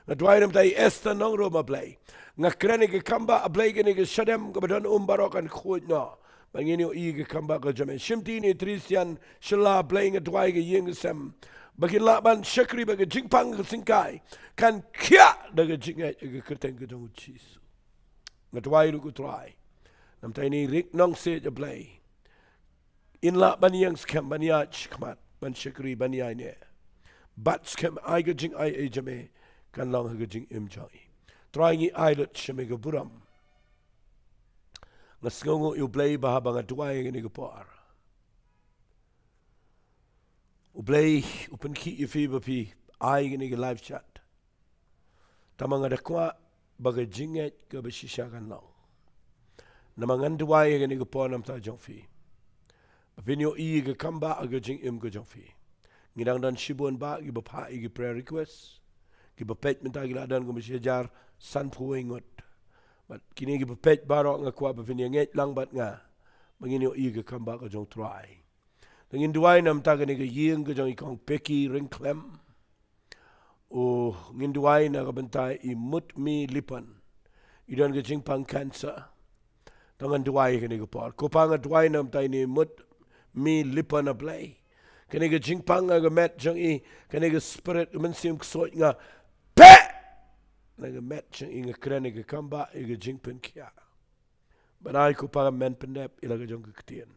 Nga duwai namar ïa i Esther Nongrum A Blei. Nga kren ïa ka kambah A Blei, kane ka shadem kaba don um baroh kan khuid noh. Ba ngin ïohi ïa ka kambah ka jong me. Shimti ine i Trisian Shylla A Blei, nga duwai ka ïing ka sem, ba kin lah ban shakri bad ka jingpang ka syngkai kan khiah da ka jingngeit ha ka kyrteng ka jong u Jisu. Nga duwai ruh ko Trai namar ïa ine i Rik Nongsiej A Blei. In lah ban ïeng skhem, ban ïaid shakhmat, ban shakri, ban ïaineh. Bat skhem, ai ka jingai ei jong me kan long ha ka jingim jong i. Trai ngi ai lut sha me ka burom. Nga sngewnguh ïa u Blei ba haba nga duwai ha kane ka por, u Blei u pynkhih ïa phi ba phi ai kane ka live chat. Tangba nga da kwah ba ka jingngeit kaba shisha kan long. Namar ngan duwai ha kane ka por namar jong phi, ba phin ïohi ïa ka kambah ha ka jingim ka jong phi. Ngi dang don shibun bah kiba phah ïa ki prayer request. Kiba peit mynta ki la don kumba shi hajar sanphew wei ngut. Bad kine ki ba peit baroh nga kwah ba phin ïa ngeit lang bad nga ba ngin ïohi ïa ka kam ba ka jong Trai. Te ngin duwai namar kane ka ïing ka jong i Kong Peki Ryngkhlem. O, ngin duwai na ka bynta i Mutmi Lipan. I don ka jingpang cancer. Te ngan duwai kane ka por. Ko Pa, nga duwai namar ine i Mutmi Lipan, A Blei. Kane ka jingpang ha ka met jong i, kane ka spirit, ka mynsiem ksuid, nga peit na ka met jong i, nga kren ïa ka kam ba, ïa ka jingpynkhiah. Bad ai ko Pa men pyndep ïa la ka jong ka ktien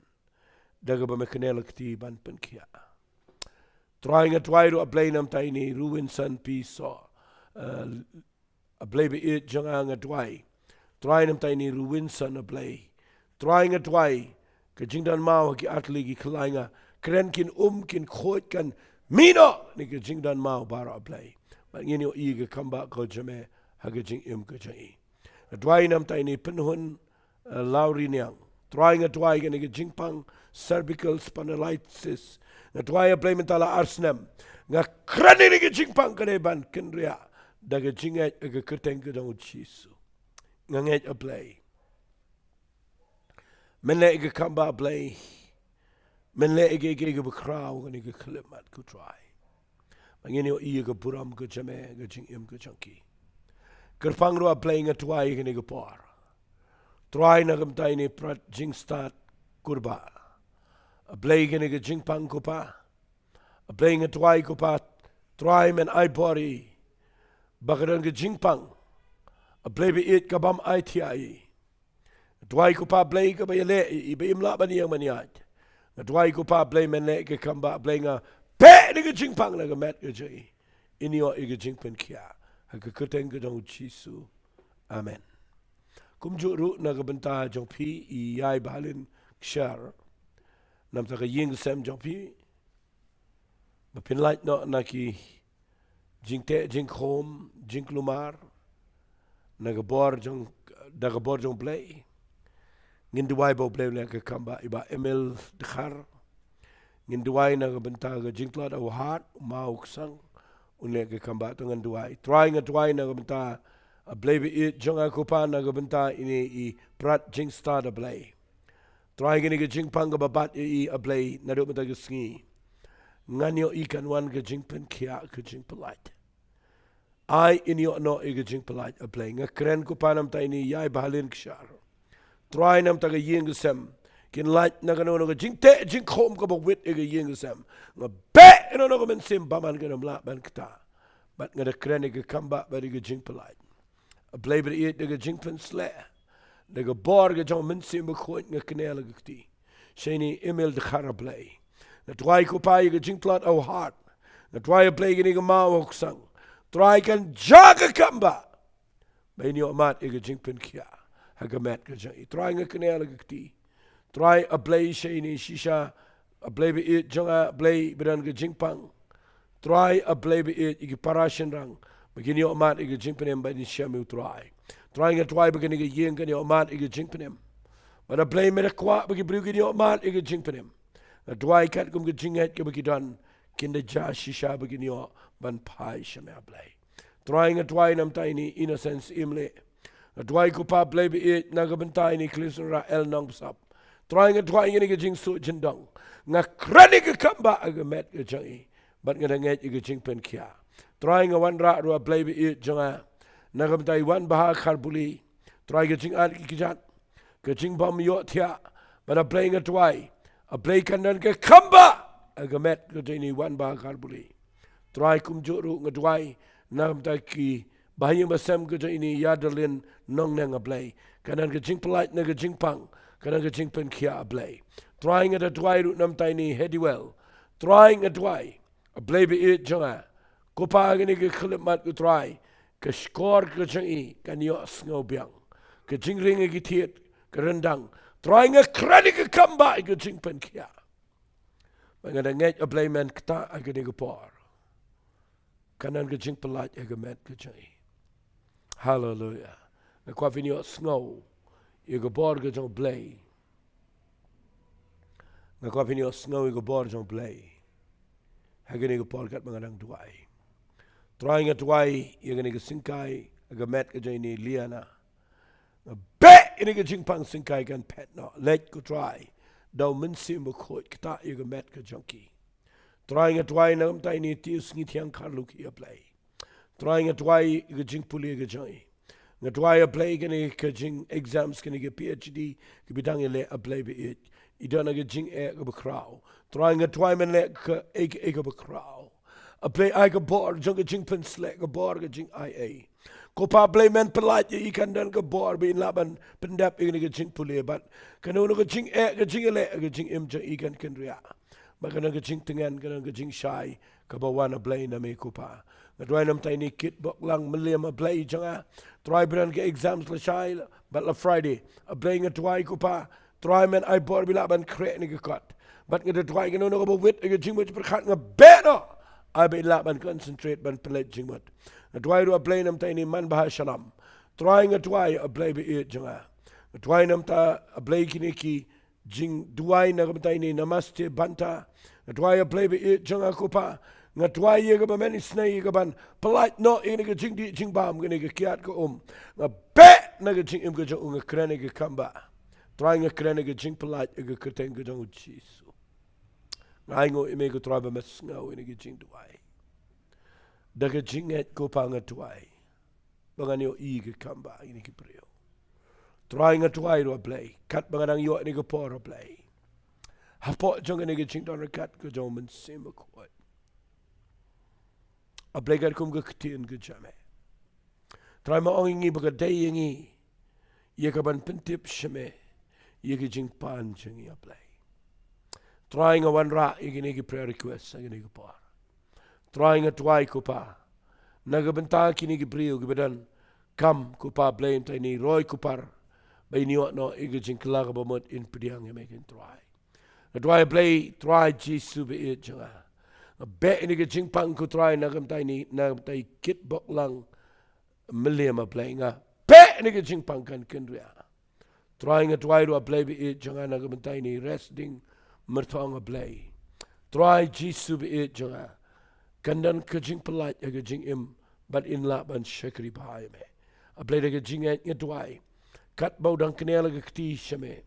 da kaba me kane la kti ban pynkhiah. Trai nga duwai ruh, A Blei, namar ine i Ruwinson Pi So. Eh, A Blei ba ïeit jong nga, nga duwai. Trai namar ine i Ruwinson, A Blei. Trai nga duwai, ka jingdon maw ha ki artylli ki khyllai, nga kren kin um kin khuid, kan mih noh na ka jingdon maw baroh, A Blei. Bad ngin ïohi ïa ka kam ba ka jong me ha ka jingim ka jong i. Nga duwai namar ine i Pynhun, eh, Lawriniang. Trai nga duwai kane ka jingpang cervical spondylosis. Nga duwai, A Blei, mynta la ar snem. Nga kren ïa kane ka jingpang ka dei ban kynriah da ka jingngeit ha ka kyrteng ka jong u Jisu. Nga ngeit, A Blei, men leh ïa ka kam ba, A Blei. Men leh ïa ka, ïa ka, ïa ka bakhraw kane ka khyllipmat, ko Trai. Ba ngin ïohi ïa ka burom ka jong me ha ka jingim ka jong ki. Kyrpang ruh, A Blei, nga duwai kane ka por. Trai na ka bynta ine i Prat Jingstad Kurbah. A Blei, kane ka jingpang, ko Pa. A Blei, nga duwai, ko Pa, Trai men ai bor ïa i ba ka don ka jingpang, A Blei ba ïeit, ka bym aithiah ïa i. Nga duwai, ko Pa, Blei, kaba ïaleh ïa i ba im lah ban ïeng ban ïaid. Nga duwai, ko Pa, Blei, men leh ïa ka kam ba, Blei, nga peit na ka jingpang na ka met ka jong i. In ïoh ïa ka jingpynkhiah ha ka kyrteng ka jong u Jisu. Amen. Kumjuh ruh na ka bynta jong phi i Ïai Bahalin Kshar, namar ka ïing ka sem jong phi, ba phin lait noh na ki jingteh jingkhum, jingkulmar na ka bor jong, da ka bor jong Blei. Ngin duwai ba U Blei un leh ïa ka kam ba, i Bah Emil Dkhar. Ngin duwai na ka bynta ka jingtlot ha u hat, u maw u ksang, un leh ïa ka kam ba, to ngin duwai. Trai nga duwai na ka bynta, A Blei ba ïeit jong nga, ko Pa, na ka bynta ine i Prat Jingstad, A Blei. Trai kane ka jingpang kaba bat ïa i, A Blei, naduh mynta ka sngi. Ngan ïohi kan wan ka jingpynkhiah, ka jingpyllait. Ai in ïoh noh ïa ka jingpyllait, A Blei. Nga kren, ko Pa, namar ine i Ïai Bahalin Kshar. Trai namar ka ïing ka sem, kin lait na kano kano ka jingteh jingkhum kaba wit ïa ka ïing ka sem. Nga beh ïa kano kano ka mynsiem bymman kan ym lah ban ktah. Bad nga da kren ïa ka kam ba, bad ïa ka jingpyllait. A Blei ba ïeit, da ka jingpynshlur, da ka bor ka jong u Mynsiem Bakhuid, nga knieh la ka kti sha ine i Emil Dkhar, A Blei. Nga duwai, ko Pa, ïa ka jingtlot ha u hat. Nga duwai, A Blei, kane ka maw ha u ksang. Trai kan jia ka kam ba, ba in ïoh mad ïa ka jingpynkhiah ha ka met ka jong i. Trai nga knieh la ka kti. Trai, A Blei, sha ine i shisha, A Blei ba ïeit jong nga, A Blei ba don ka jingpang. Trai, A Blei ba ïeit, ïa ki para shynrang ba kin ïoh mad ïa ka jingpynim, ba in shem ïa u Trai. Trai nga duwai ba kane ka ïing kan ïoh mad ïa ka jingpynim. Bad A Blei, me da kwah ba ki briew kin ïoh mad ïa ka jingpynim. Nga duwai katkum ka jingngeit kaba ki don, kin da jia shisha ba kin ïoh ban phai sha me, A Blei. Trai nga duwai namar ine i Innocence Imleh. Nga duwai, ko Pa, Blei ba ïeit, na ka bynta ine i Khliew Synrah L Nongbsap. Trai nga duwai ïa kane ka jingsuh jingdong. Nga kren ïa ka kam ba ha ka met ka jong i. Bad nga da ngeit ïa ka jingpynkhiah. Trai nga wanrah ruh, A Blei ba ïeit jong nga, na ka bynta i Wanbha Kharbuli. Trai ka jingat ki kjat, ka jingbym ïohthiah. Bad A Blei nga duwai, A Blei, kan don ka kam ba ha ka met ka jong ine i Wanbha Kharbuli. Trai kumjuh ruh nga duwai na ka bynta ki bahaïing bahasem ka jong ine i Ïadarlin Nongneng, A Blei. Kan don ka jingpyllait na ka jingpang, kan don ka jingpynkhiah, A Blei. Trai nga da duwai ruh namar ine i Hediwell. Trai nga duwai, A Blei ba ïeit jong nga, ko Pa, kane ka khyllipmat, ko Trai, ka shkor ka jong i kan ïohsngew biang. Ka jingring ha ki thied ka ryndang. Trai nga kren ïa ka kam ba ïa ka jingpynkhiah. Ba nga da ngeit, A Blei, men ktah ha kane ka por. Kan don ka jingpyllait ha ka met ka jong i. Haleluia. Nga kwah phin ïohsngew ïa ka bor ka jong U Blei. Nga kwah phin ïohsngew ïa ka bor jong U Blei ha kane ka por katba nga dang duwai. Trai nga duwai ïa kane ka syngkai ha ka met ka jong ine i Liana. Nga beh ïa kane ka jingpang syngkai kan phet noh. Leit ko Trai da u Mynsiem Bakhuid, ktah ïa ka met ka jong ki. Trai nga duwai na ka bynta ine i tiew sngi thiang kharlu ki, A Blei. Trai nga duwai ïa ka jingpule ka jong i. Nga duwai, A Blei, kane ka jing exams, kane ka P H D kaba i dang ïaleh, A Blei ba ïeit. I don ha ka jingeh kaba khraw. Trai nga duwai men leh kaei kaei kaba khraw. A Blei, ai ka bor jong ka jingpynsleh, ka bor ka jingai ei. Ko Pa, A Blei, men pyllait ïa i, kan don ka bor ba in lah ban pyndep ïa kane ka jingpule, bad kano kano ka jingeh, ka jingïaleh, ka jingim jong i kan kynriah. Bad kano ka jingtngen, kano ka jingshai kaba wan, A Blei, na me ko Pa. Nga duwai na ka bynta ine i Kitboklang Mylliam, A Blei jong nga. Trai ba don ka exams lashai bad la Friday, A Blei, nga duwai ko Pa, Trai men ai bor ba i lah ban khreh ïa kane ka kot. Bad nga duwai kano kano kaba wit ïa ka jingmut jingpyrkhat, nga beh noh, ai ba i lah ban concentrate ban pynleit jingmut. Nga duwai ruh, A Blei, na ka bynta ine i Manbha Shyllem. Trai nga duwai, A Blei ba ïeit jong nga. Nga duwai na ka bynta, A Blei, kine ki jingduwai na ka bynta ine i Namaste Banta. Nga duwai, A Blei ba ïeit jong nga ko Pa, nga duwai ïa kaba men isynei ïa ka ban pyllait noh ïa kane ka jingdih jingbam, kane ka kiad ka um. Nga beh na ka jingim ka jong u, nga kren ïa ka kambah. Trai nga kren ïa ka jingpyllait ha ka kyrteng ka jong u Jisu. Nga ainguh ïa me ko Trai ba me sngew ïa kane ka jingduwai. Da ka jingngeit ko Pa nga duwai ba ngan ïohi ïa ka kambah ïa kine ki briew. Trai nga duwai ruh, A Blei, katba nga dang ïoh ïa kane ka por, A Blei, hapoh jong kane ka jingdon ryngkat ka jong u Mynsiem Bakhuid, A Blei, katkum ka ktien ka jong me, Trai, me ong ïa ngi ba ka dei ïa ngi ïa ka ban pyntip sha me ïa ka jingpan jong ngi, A Blei. Trai nga wanrah ïa kine ki prayer request ha kane ka por. Trai nga duwai ko Pa, na ka bynta kine ki briew kiba donkam ko Pa, Blei, na ka bynta ine i roi kupar, ba in ïoh noh ïa ka jingkylla kaba mut in pdiang ïa me ko Trai. Nga duwai, A Blei, Trai Jisu ba ïeit jong nga, nga beh ïa kane ka jingpang ko Trai na ka bynta ine, na ka bynta i Kitboklang Mylliam, A Blei, nga beh ïa kane ka jingpang kan kynriah. Trai nga duwai ruh, A Blei ba ïeit jong nga, na ka bynta ine i Resding Myrthong, A Blei. Trai Jisu ba ïeit jong nga, kan don ka jingpyllait ha ka jingim bad in lah ban shakri bha ïa me. A Blei, da ka jingngeit nga duwai, katba u dang kner la ka kti sha me,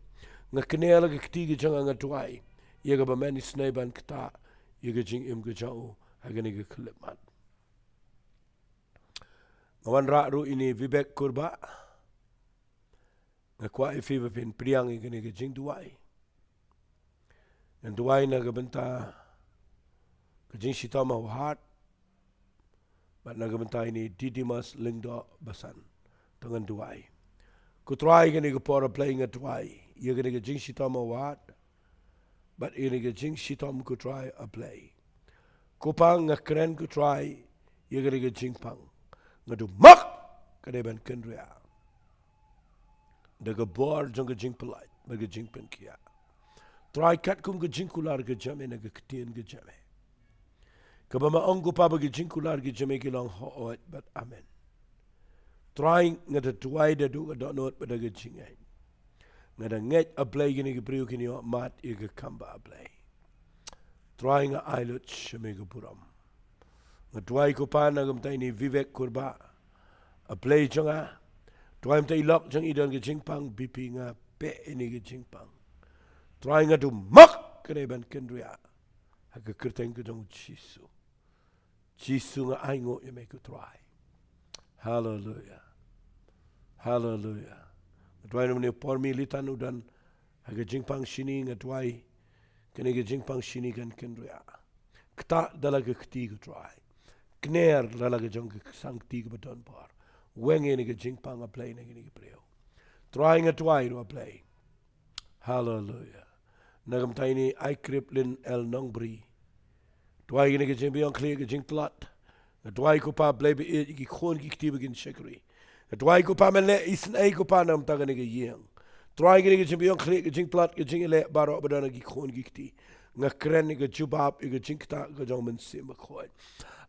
nga kner la ka kti ka jong nga, nga duwai ïa kaba men isynei ban ktah ïa ka jingim ka jong u ha kane ka khyllipmat. Nga wanrah ruh ine i Vivek Kurbah. Nga kwah ïa phi ba phin pdiang ïa kane ka jingduwai. Ngan duwai na ka bynta ka jingshitom ha u Hat bad na ka bynta ine i Didymus Lyngdoh Basan. To ngan duwai. Ko Trai, kane ka por, A Blei, nga duwai ïa kane ka jingshitom ha u Hat bad ïa kane ka jingshitom ko Trai, A Blei. Ko Pa, nga kren ko Trai ïa kane ka jingpang, nga duwai ba ka dei ban kynriah da ka bor jong ka jingpyllait bad ka jingpynkhiah. Trai, katkum ka jingkular ka jong me na ka ktien ka jong me, kaba me ong ko Pa ba ka jingkular ka jong me ki long hooid bad amen. Trai nga da duwai da duh ka dohnud bad da ka jingngeit. Nga da ngeit, A Blei, kine ki briew kin ïoh mad ïa ka kambah, A Blei. Trai nga ai lut sha me ka burom. Nga duwai ko Pa na ka bynta ine i Vivek Kurbah, A Blei jong nga. Trai, mynta i lok jong i don ka jingpang B P, nga beh ïa kane ka jingpang. Trai nga duwai ba ka dei ban kynriah ha ka kyrteng ka jong u Jisu. Jisu nga ainguh ïa me ko Trai. Haleluia. Haleluia. Nga duwai na une u Por Militan u don ha ka jingpang shini, nga duwai kane ka jingpang shini kan kynriah. Ktah da la ka kti ko Trai. Kner da la ka jong ka sangkti kaba don bor. Weng ïa kane ka jingpang, A Blei, na kine ki briew. Trai nga duwai ruh, A Blei. Haleluia. Na ka bynta ine i Ai Kriplin L Nongbri. Duwai ïa kane ka jingbiang khlieh, ka jingtlot. Nga duwai ko Pa, Blei ba ïeit, ïa ki khun ki kti ba kin shakri. Nga duwai ko Pa, men leh isynei ko Pa na ka bynta kane ka ïing. Trai, ïa kane ka jingbiang khlieh, ka jingtlot, ka jingïaleh baroh ba don ha ki khun ki kti, nga kren ïa ka jubab, ïa ka jingktah ka jong u Mynsiem Bakhuid.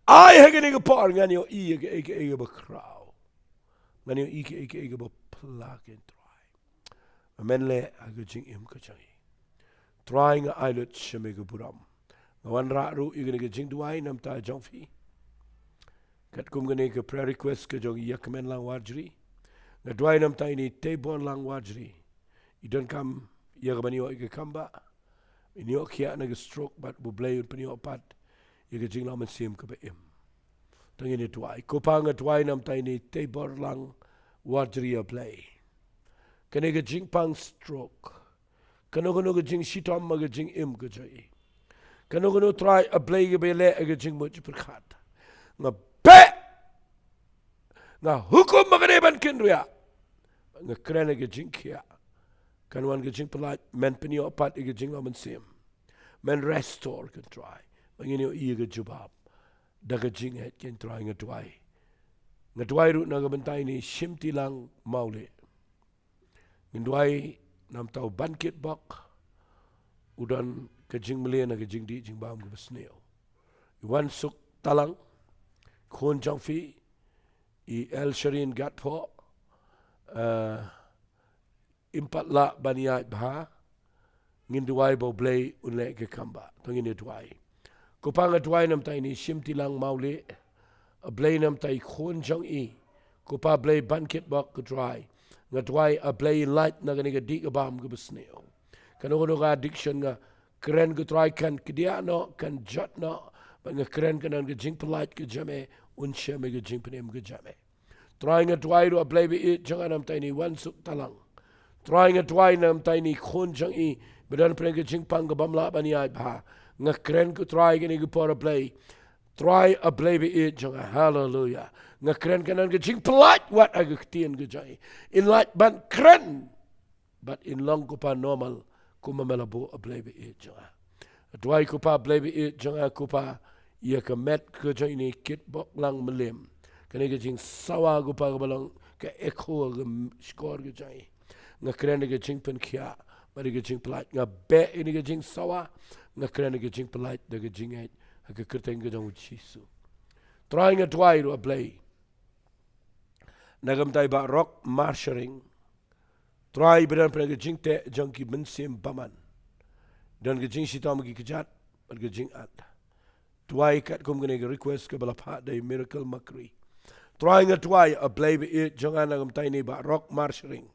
Ai ha kane ka por ngan ïohi ïa kaei kaei kaba khraw. Ngan ïohi ïa kaei kaei kaba phylla, ko Trai. Ba men leh ha ka jingim ka jong i. Trai nga ai lut sha me ka burom. Nga wanrah ruh ïa kane ka jingduwai na ka bynta jong phi, katkum kane ka prayer request ka jong i Ïakmenlang Warjri. Nga duwai namar ïa ine i Teibor Lang Wajri. I donkam ïa ka ban ïoh ïa ka kambah. In ïoh khiah na ka stroke bad U Blei un pynïoh pat ïa ka jinglong mynsiem kaba im. To ngin ïa duwai. Ko Pa, nga duwai namar ïa ine i Teibor Lang Wajri, A Blei. Kane ka jingpang stroke, kano kano ka jingshitom ha ka jingim ka jong i, kano kano Trai A Blei kaba ïaleh ha ka jingmut jingpyrkhat, nga beh, nga hukum ba ka dei ban kynriah. Nga kren ïa ka jingkhiah. Kan wan ka jingpyllait, men pynïoh pat ïa ka jinglong mynsiem. Men restore kan Trai. Ba ngin ïoh ïa ka jubab da ka jingngeit kan Trai, nga duwai. Nga duwai ruh na ka bynta ine i Shimtilang Mawlieh. Ngin duwai namar u Bankitbok, u don ka jingmlien ha ka jingdih jingbam kaba sniew. I Wansuk Talang, khun jong phi, i Elsharin Gatphoh, eh, im pat lah ban ïaid bha. Ngin duwai ba U Blei un leh ïa ka kambah. To ngin ïa duwai. Ko Pa, nga duwai namar ïa ine i Shimtilang Mawlieh. A Blei, namar ïa i khun jong i, ko Pa Blei, Bankitbok, ko Trai. Nga duwai A Blei, lait na kane ka dih ka bam kaba sniew. Kano kano ka addiction, nga kren ko Trai, kan kdiah noh, kan jot noh. Bad nga kren kan don ka jingpyllait ka jong me, un shem ïa ka jingpynim ka jong me. Trai, nga duwai ruh, A Blei baieit jong nga, namar ïa ine i Wansuk Talang. Trai, nga duwai namar ïa ine i khun jong i ba don pdeng ka jingpang ka bym lah ban ïaid bha. Nga kren ko Trai kane ka por, A Blei. Trai, A Blei baieit jong nga. Haleluia. Nga kren kan don ka jingpyllait wat ha ka ktien ka jong i. In lait ban kren bad in long, ko Pa, normal kumba me la buh, A Blei baieit jong nga. Duwai, ko Pa Blei baieit jong nga, ko Pa, ïa ka met ka jong ine i Kitbok Lang Mylliem. Kane ka jingsawa, ko Pa, kaba long ka echo ha ka m-, shkor ka jong i. Nga kren ïa ka jingpynkhiah bad ïa ka jingpyllait. Nga beh ïa ine i ka jingsawa. Nga kren ïa ka jingpyllait da ka jingngeit ha ka kyrteng ka jong U Jisu. Trai, nga duwai ruh, A Blei, na ka bynta i Bah Rock Marsharing. Trai, ba don pdeng ka jingteh jong ki mynsiem bymman. Don ka jingshitom ha ki kjat bad ka jingat. Duwai katkum kane ka request kaba la phah da i Miracle Makri. Trai, nga duwai, A Blei baieit jong nga, na ka bynta ine i Bah Rock Marsharing.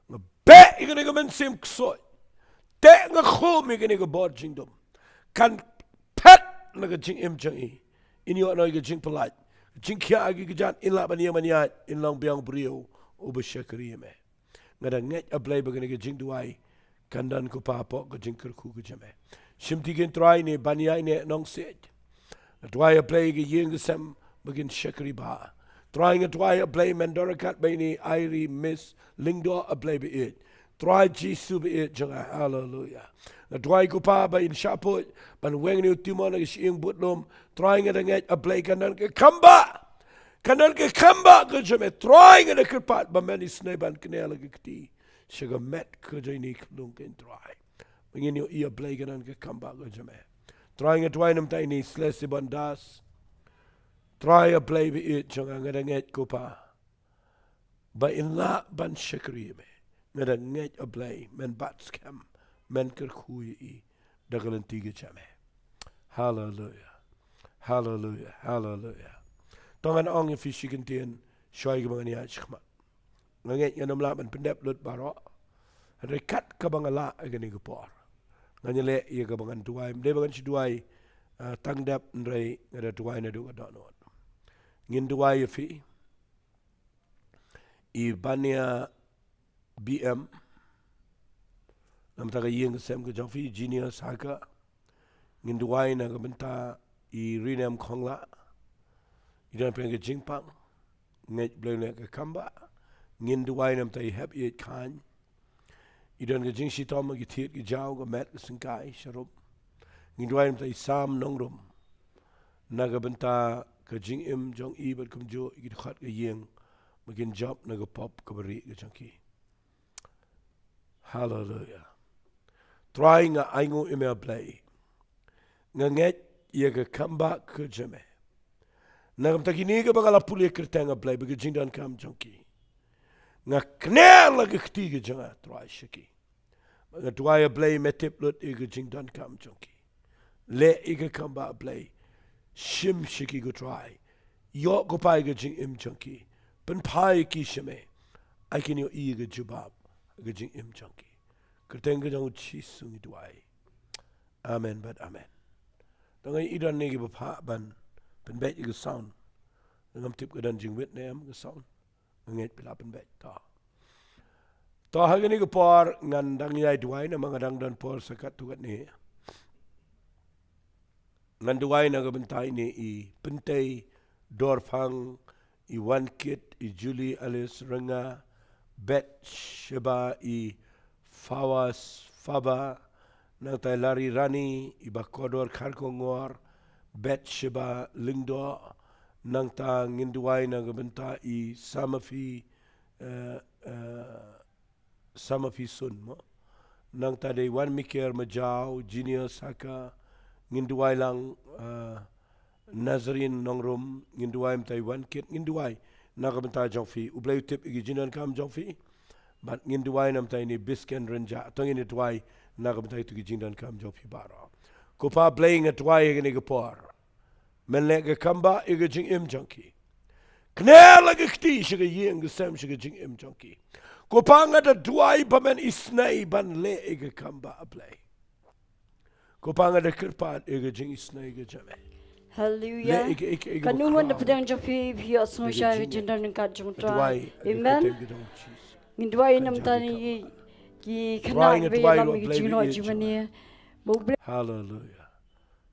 Nga beh ïa kane ka mynsiem ksuid. Te nga khum ïa kane ka bor jingdum. Kan phet na ka jingim jong i. In ïoh noh ïa ka jingpyllait. Jingkhiah ha ki kjat, in lah ban ïeng ban ïaid, in long biang briew uba shakri ïa me. Nga da ngeit, A Blei, ba kane ka jingduwai kan don, ko Pa, hapoh ka jingkyrkhu ka jong me. Shim ti kin Trai, ine i Bania, ine i Nongsiej. Nga duwai, A Blei, ka ïing ka sem ba kin shakri bha. Trai, nga duwai, A Blei, men don ryngkat bad ine i Airi Miss Lyngdoh, A Blei baieit. Trai Jisu baieit jong nga, haleluia. Nga duwai, ko Pa, ba in shah poi ban weng ïa une u tumor na ka shyieng budlum. Trai, nga da ngeit, A Blei, kan don ka kambah. Kan don ka kambah ka jong me. Trai, nga da kyrpad ba men isynei ban kner la ka kti sha ka met ka jong ine i khyllung, kin Trai. Ba ngin ïohi, A Blei, kan don ka kambah ka jong me. Trai, nga duwai namar ine i Slesi Bondas. Trai, A Blei baieit jong nga, nga da ngeit, ko Pa, ba in lah ban shakri ïa me. Nga da ngeit, A Blei, men bat skhem, men kyrkhu ïa i da ka lynti ka jong me. Haleluia. Haleluia. Haleluia. To ngan ong ïa phi shi kyntien shuwa ïa kaba ngan ïaid shakhmat. Nga ngeit ngan ym lah ban pyndep lut baroh. Hynrei kat kaba nga lah ha kane ka por, ngan ïaleh ïa kaba ngan duwai. Ym dei ba ngan shu duwai, ah, tang dep, hynrei nga da duwai naduh ka dohnud. Ngin duwai ïa phi, i Bania B M, namar ka ïing ka sem ka jong phi, Genius Haka. Ngin duwai na ka bynta i Rinem Khongla. I don pdeng ka jingpang. Ngeit Blei un leh ka kambah. Ngin duwai namar i Hep Ïeit Khan. I don ka jingshitom ha ki thied ki jaw, ka met, ka syngkai, sharum. Ngin duwai namar i Sam Nongrum. Na ka bynta ka jingim jong i bad kumjuh ïa ki dkhot ka ïing, ba kin jop na ka pop kaba rieh ka jong ki. Haleluia. Trai, nga ainguh ïa me, A Blei. Nga ngeit ïa ka kambah ka jong me. Na ka bynta kine kaba nga la pule kyrteng, A Blei, bad ka jingdonkam jong ki, nga kner la ka kti ka jong nga, Trai, sha ki. Nga duwai, A Blei, me tip lut ïa ka jingdonkam jong ki. Leh ïa ka kambah, A Blei. Shim sha ki, ko Trai. Ïoh, ko Pa, ïa ka jingim jong ki. Pynphai ïa ki sha me. Ai kin ïohi ïa ka jubab ha ka jingim jong ki. Kyrteng ka jong u Jisu ngi duwai. Amen bad amen. Tang ai i don ne ki ba phah ban pynbeit ïa ka sound. Ngam tip ka don jingwit ne em ka sound. Nga ngeit phi la pynbeit. To. To ha kane ka por ngan dang ïai duwai namar nga dang don por sa katto katne. Ngan duwai na ka bynta ine i Pyntei Dorphang, i Wankit, i Julie Alice Rynga, Bathsheba, i Fawas Faba, nangta i Lari Rani, i Bakodor Kharkongor, Bathsheba Lyngdoh, nangta ngin duwai na ka bynta i Samafi, eh, eh, Samafi Sun mo. Nangta dei Wan Miker Majau, Junior Saka, ngin duwai lang, eh, Nazarene Nongrum, ngin duwai mynta i Wankit, ngin duwai na ka bynta jong phi. U Blei u tip ïa ki jingdonkam jong phi. Bad ngin duwai na ka bynta ine i Bisken Rynjah, to ngin duwai na ka bynta ïa ki jingdonkam jong phi baroh. Ko Pa Blei nga duwai ïa kane ka por. Men leh ka kam ba ïa ka jingim jong ki. Kner la ka kti sha ka ïing ka sem sha ka jingim jong ki. Ko Pa nga da duwai ba men isnei ban leh ïa ka kam ba A Blei. Ko Pa nga da kyrpad ïa ka jingisnei ka jong me. Haleluya. Leh ïa ka, ïa ka, ïa ka Kan ym wan da bakhraw. Pdeng jong phi, phi ïohsngew sha ka jingdonkam jong U Trai. Amen. Ngin duwai na ka bynta ine i khynnah ba ïalam ïa ka jingïaroh jingmane. Haleluya.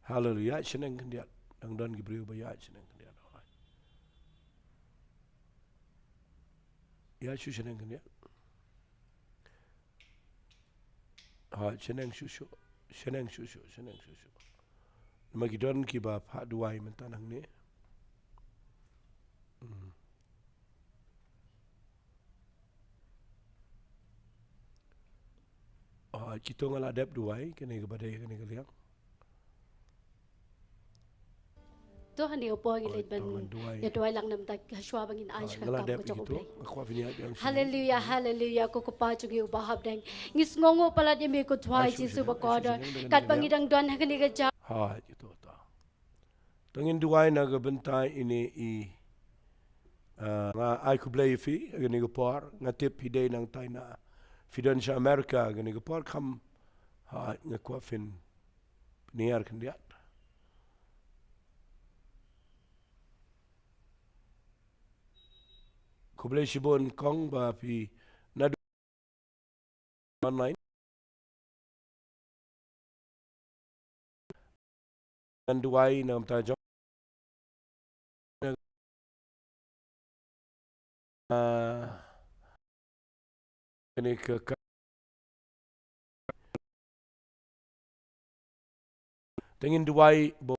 Haleluya. Ïaid shaneng khyndiat. Dang don ki briew ba ïaid shaneng khyndiat. Ïaid shu shaneng khyndiat. Ha, shaneng shuh shuh. Shaneng shuh shuh. Shaneng shuh shuh. Namar ki don kiba phah duwai mynta nangne. Hmm. Ah, kito nga la dep duwai, kane kaba dei, kane ka liang. To hangne hapoh ngi leit ban ïa duwai lang namar ta hashwa ba ngin ai sha ka kam ka jong U Blei. Haleluya, haleluya, ko Kpa jong ngi uba ha bneng. Ngi sngewnguh palat ïa me ko Trai Jisu bakordor. Katba ngi dang don ha kane ka jaka. Ha, kito to. To ngin duwai na ka bynta ine i, ah, nga ai khublei ïa phi, ha kane ka por, nga tip phi dei nangta ine. Phi don sha America, ha kane ka por kham, ha, nga kwah phin pynhiar khyndiat. Khublei shibun kong ba phi naduh online. Ngan duwai na ka bynta jong, ah, kane ka, ka Te ngin duwai ba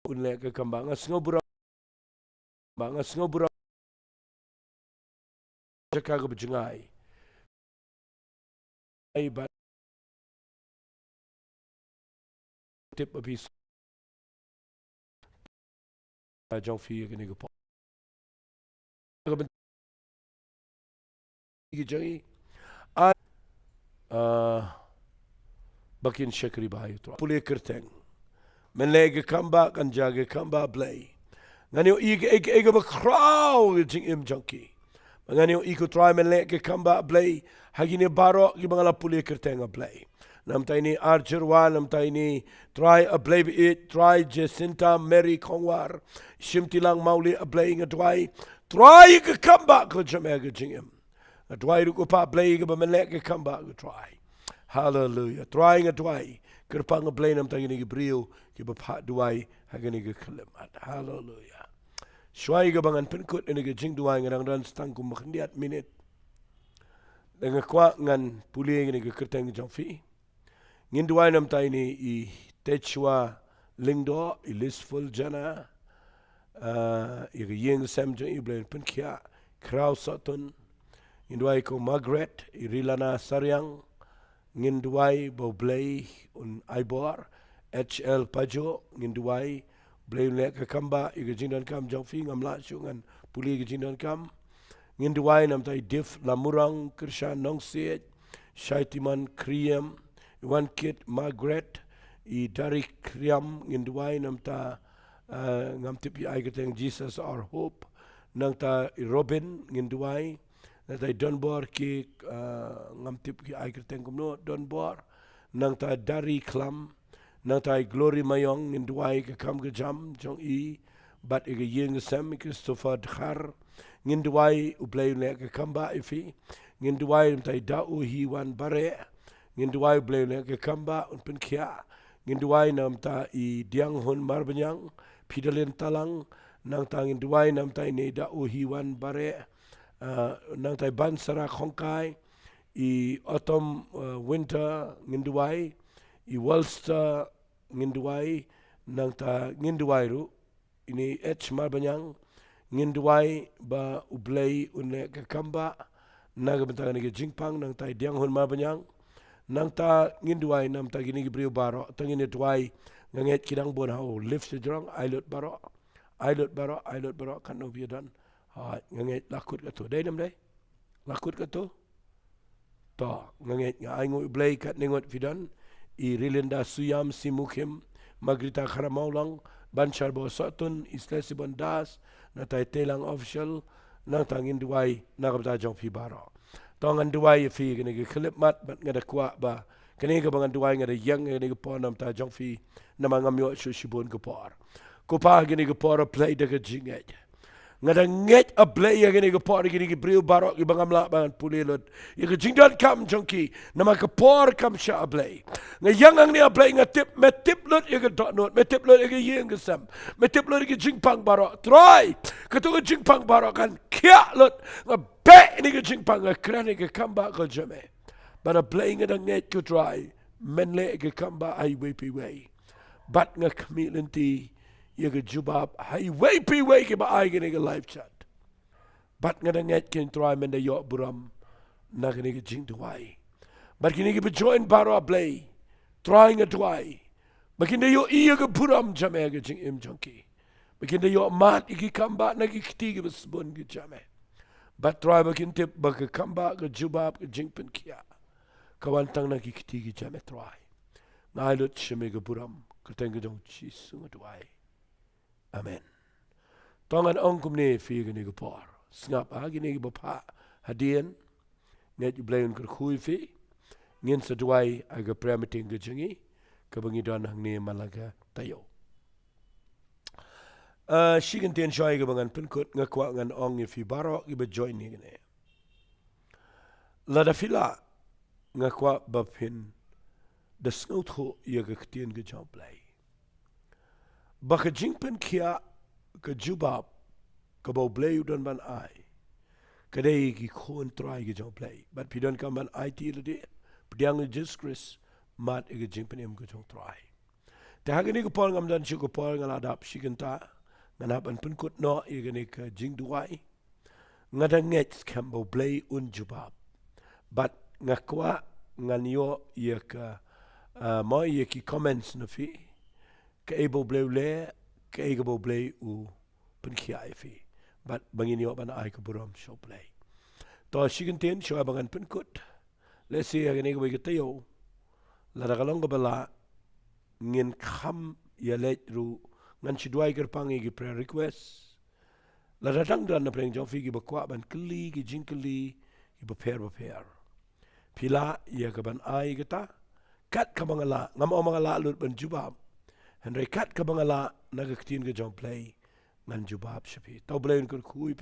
un leh ka kam ba nga sngew burom, ba nga sngew burom. Jaka kaba jngai. Ai ba tip ba phi s-, jong phi ïa kane ka por. Ki jong i. Ai, ah, ba kin shakri bha ïa u Trai. Pule kyrteng. Men leh ka kam ba, kan jia ka kam ba Blei. Ngan ïohi ka, ka, ka bakhraw ka jingim jong ki. Ngan ïohi ko Trai men leh ka kam ba Blei. Ha kine baroh kiba nga la pule kyrteng A Blei. Namar ta ine Arjurwa, namar ta ine Trai A Blei baieit, Trai Jacinta Mary Khongwar, Shimtilang Mawlieh A Blei nga duwai. Trai ka kam ba ka jam ha ka jingim. Nga duwai ruh ko Pa Blei kaba men leh ka kam ba ko Trai. Haleluya. Trai nga duwai. Kyrpang A Blei namar ta kine ki briew kiba phah duwai ha kane ka khyllipmat. Haleluya. Shuwa kaba ngan pynkut ïa kane ka jingduwai nga dang don tang kumba khyndiat minit. Te nga kwah ngan pule ïa kane ka kyrteng jong phi. Ngin duwai namar ta ine i Techwa Lyngdoh, i Lisful Jana, ah, ïa ka ïing sem jong i, Blei un pynkhiah, Khraw Sohtun. Ngin duwai ko Margaret, i Rilana Sariang. Ngin duwai ba U Blei un ai bor, H L Pajo, ngin duwai Blei un leh ka kam ba ïa ka jingdonkam jong phi, ngam lah shuh ngan pule ïa ka jingdonkam. Ngin duwai namar ta i Dif Lamurang, Kyrshan Nongsiej, Shaitiman Kriem, i Wankit Margaret, i Dari Kriam, ngin duwai namar ta, eh, ngam tip ïa i kyrteng, Jesus Our Hope, nangta i Robin, ngin duwai, Nangta i Donbor Kik, ah, ngam tip ki ai kyrteng kumno, Donbor. Nangta Dari Klam. Nangta i Glory Mayong, ngin duwai ka kam ka jam jong i. Bad ïa ka ïing ka sem, i Christopher Dkhar. Ngin duwai U Blei un leh ka kam ba ïa phi. Ngin duwai nangta i Da U Hi Wan Bareh. Ngin duwai U Blei un leh ka kam ba un pynkhiah. Ngin duwai nangta i Diang Hun Marbaniang, Pidalin Talang, nangta ngin duwai nangta ine i Da U Hi Wan Bareh, ah, nangta i Bansara Khongkai, i Autumn, ah, Winter, ngin duwai, i Walster, ngin duwai, nangta ngin duwai ruh, ine i H Marbaniang, ngin duwai ba U Blei un leh ka kam ba, na ka bynta kane ka jingpang, nangta i Diang Hun Marbaniang, nangta ngin duwai nangta kine ki briew baroh, tang ngin duwai, nga ngeit ki dang bun ha u lift sha jrong, ai lut baroh, ai lut baroh, ai lut baroh, katno phi don. Hooid, nga ngeit la kut katto, dei ne ym dei? La kut katto? To, nga ngeit nga ai nguh ïa U Blei katne ngut phi don, i Rilinda Suyam, Simukim, Margarita Kharamawlang, Banchar Bosotun, i Slesibon Das, nangta i Teilang Official, nangta ngin duwai, na ka bynta jong phi baroh. To ngan duwai ïa phi kane ka khyllipmat, bad nga da kwah ba, kane kaba ngan duwai nga da ïeng, kane ka por na ka bynta jong phi, namar ngam ïoh shuh shibun ka por. Ko Pa kane ka por A Blei da ka jingngeit. Nga da ngeit A Blei ïa kane ka por, kine ki briew baroh kiba ngam lah ban pule lut ïa ka jingdonkam jong ki, namar ka por kam shah A Blei. Nga ïeng hangne A Blei, nga tip, me tip lut ïa ka dohnud, me tip lut ïa ka ïing ka sem, me tip lut ïa ka jingpang baroh. Trai, kato ka jingpang baroh kan khiah lut, nga beh ïa ka jingpang, nga kren ïa ka kam ba ka jong me. Bad A Blei nga da ngeit ko Trai, men leh ïa ka kam ba ha iwei pa iwei. Bad nga khmih lynti ïa ka jubab ha iwei pa iwei kiba ai kane ka live chat. Bad nga da ngeit ko Trai men da ïoh burom na kane ka jingduwai. Bad kine kiba join baroh A Blei, Trai nga duwai ba kin da ïohi ïa ka burom jong me ha ka jingim jong ki. Ba kin da ïoh mad ïa ki kam ba na ki kti kiba sbun ki jong me. Bad Trai ba kin tip ba ka kam ba, ka jubab, ka jingpynkhiah ka wan tang na ki kti ki jong me Trai. Nga ai lut sha me ka burom, kyrteng ka jong U Jisu nga duwai. Amen. To ngan ong kumne ïa phi kane ka por. Sngap ha kine kiba phah hadien. Ngeit U Blei un kyrkhu ïa phi. Ngin sa duwai ha ka prayer meeting ka jong ngi, kaba ngi don hangne man la ka taïew. Ah, shi kyntien shuwa ïa kaba ngan pynkut, nga kwah ngan ong ïa phi baroh kiba join ïa kane. Lada phi lah, nga kwah ba phin da sngewthuh ïa ka ktien ka jong U Blei. Ba ka jingpynkhiah, ka jubab kaba U Blei u don ban ai, ka dei ki khun trai ki jong U Blei. Bad phi donkam ban aiti lade, pdiang ïa U Jisu Khrist, mad ïa ka jingpynim ka jong U Trai. Te ha kane ka por ngam don shuh ka por, nga la dap shi kynta, ngan hap ban pynkut noh ïa kane ka jingduwai. Nga da ngeit skhem ba U Blei un jubab. Bad nga kwah ngan ïoh ïa ka, ah, mo ïa ki comments na phi. Kaei ba U Blei u leh, kaei kaba U Blei u pynkhiah ïa phi. Bad ba ngin ïoh ban ai ka burom sha U Blei. To shi kyntien shuwa ba ngan pynkut. Lehse ha kane kawei ka taïew, lada ka long kaba lah, ngin kham ïaleit ruh, ngan shu duwai kyrpang ïa ki prayer request. Lada dang don na pdeng jong phi kiba kwah ban kylli ki jingkylli kiba pher bapher, phi lah ïa ka ban ai kata kat kaba nga lah. Ngam ong ba nga lah lut ban jubab, hynrei kat kaba nga lah na ka ktien ka jong U Blei, ngan jubab sha phi. To U Blei un kyrkhu ïa phi.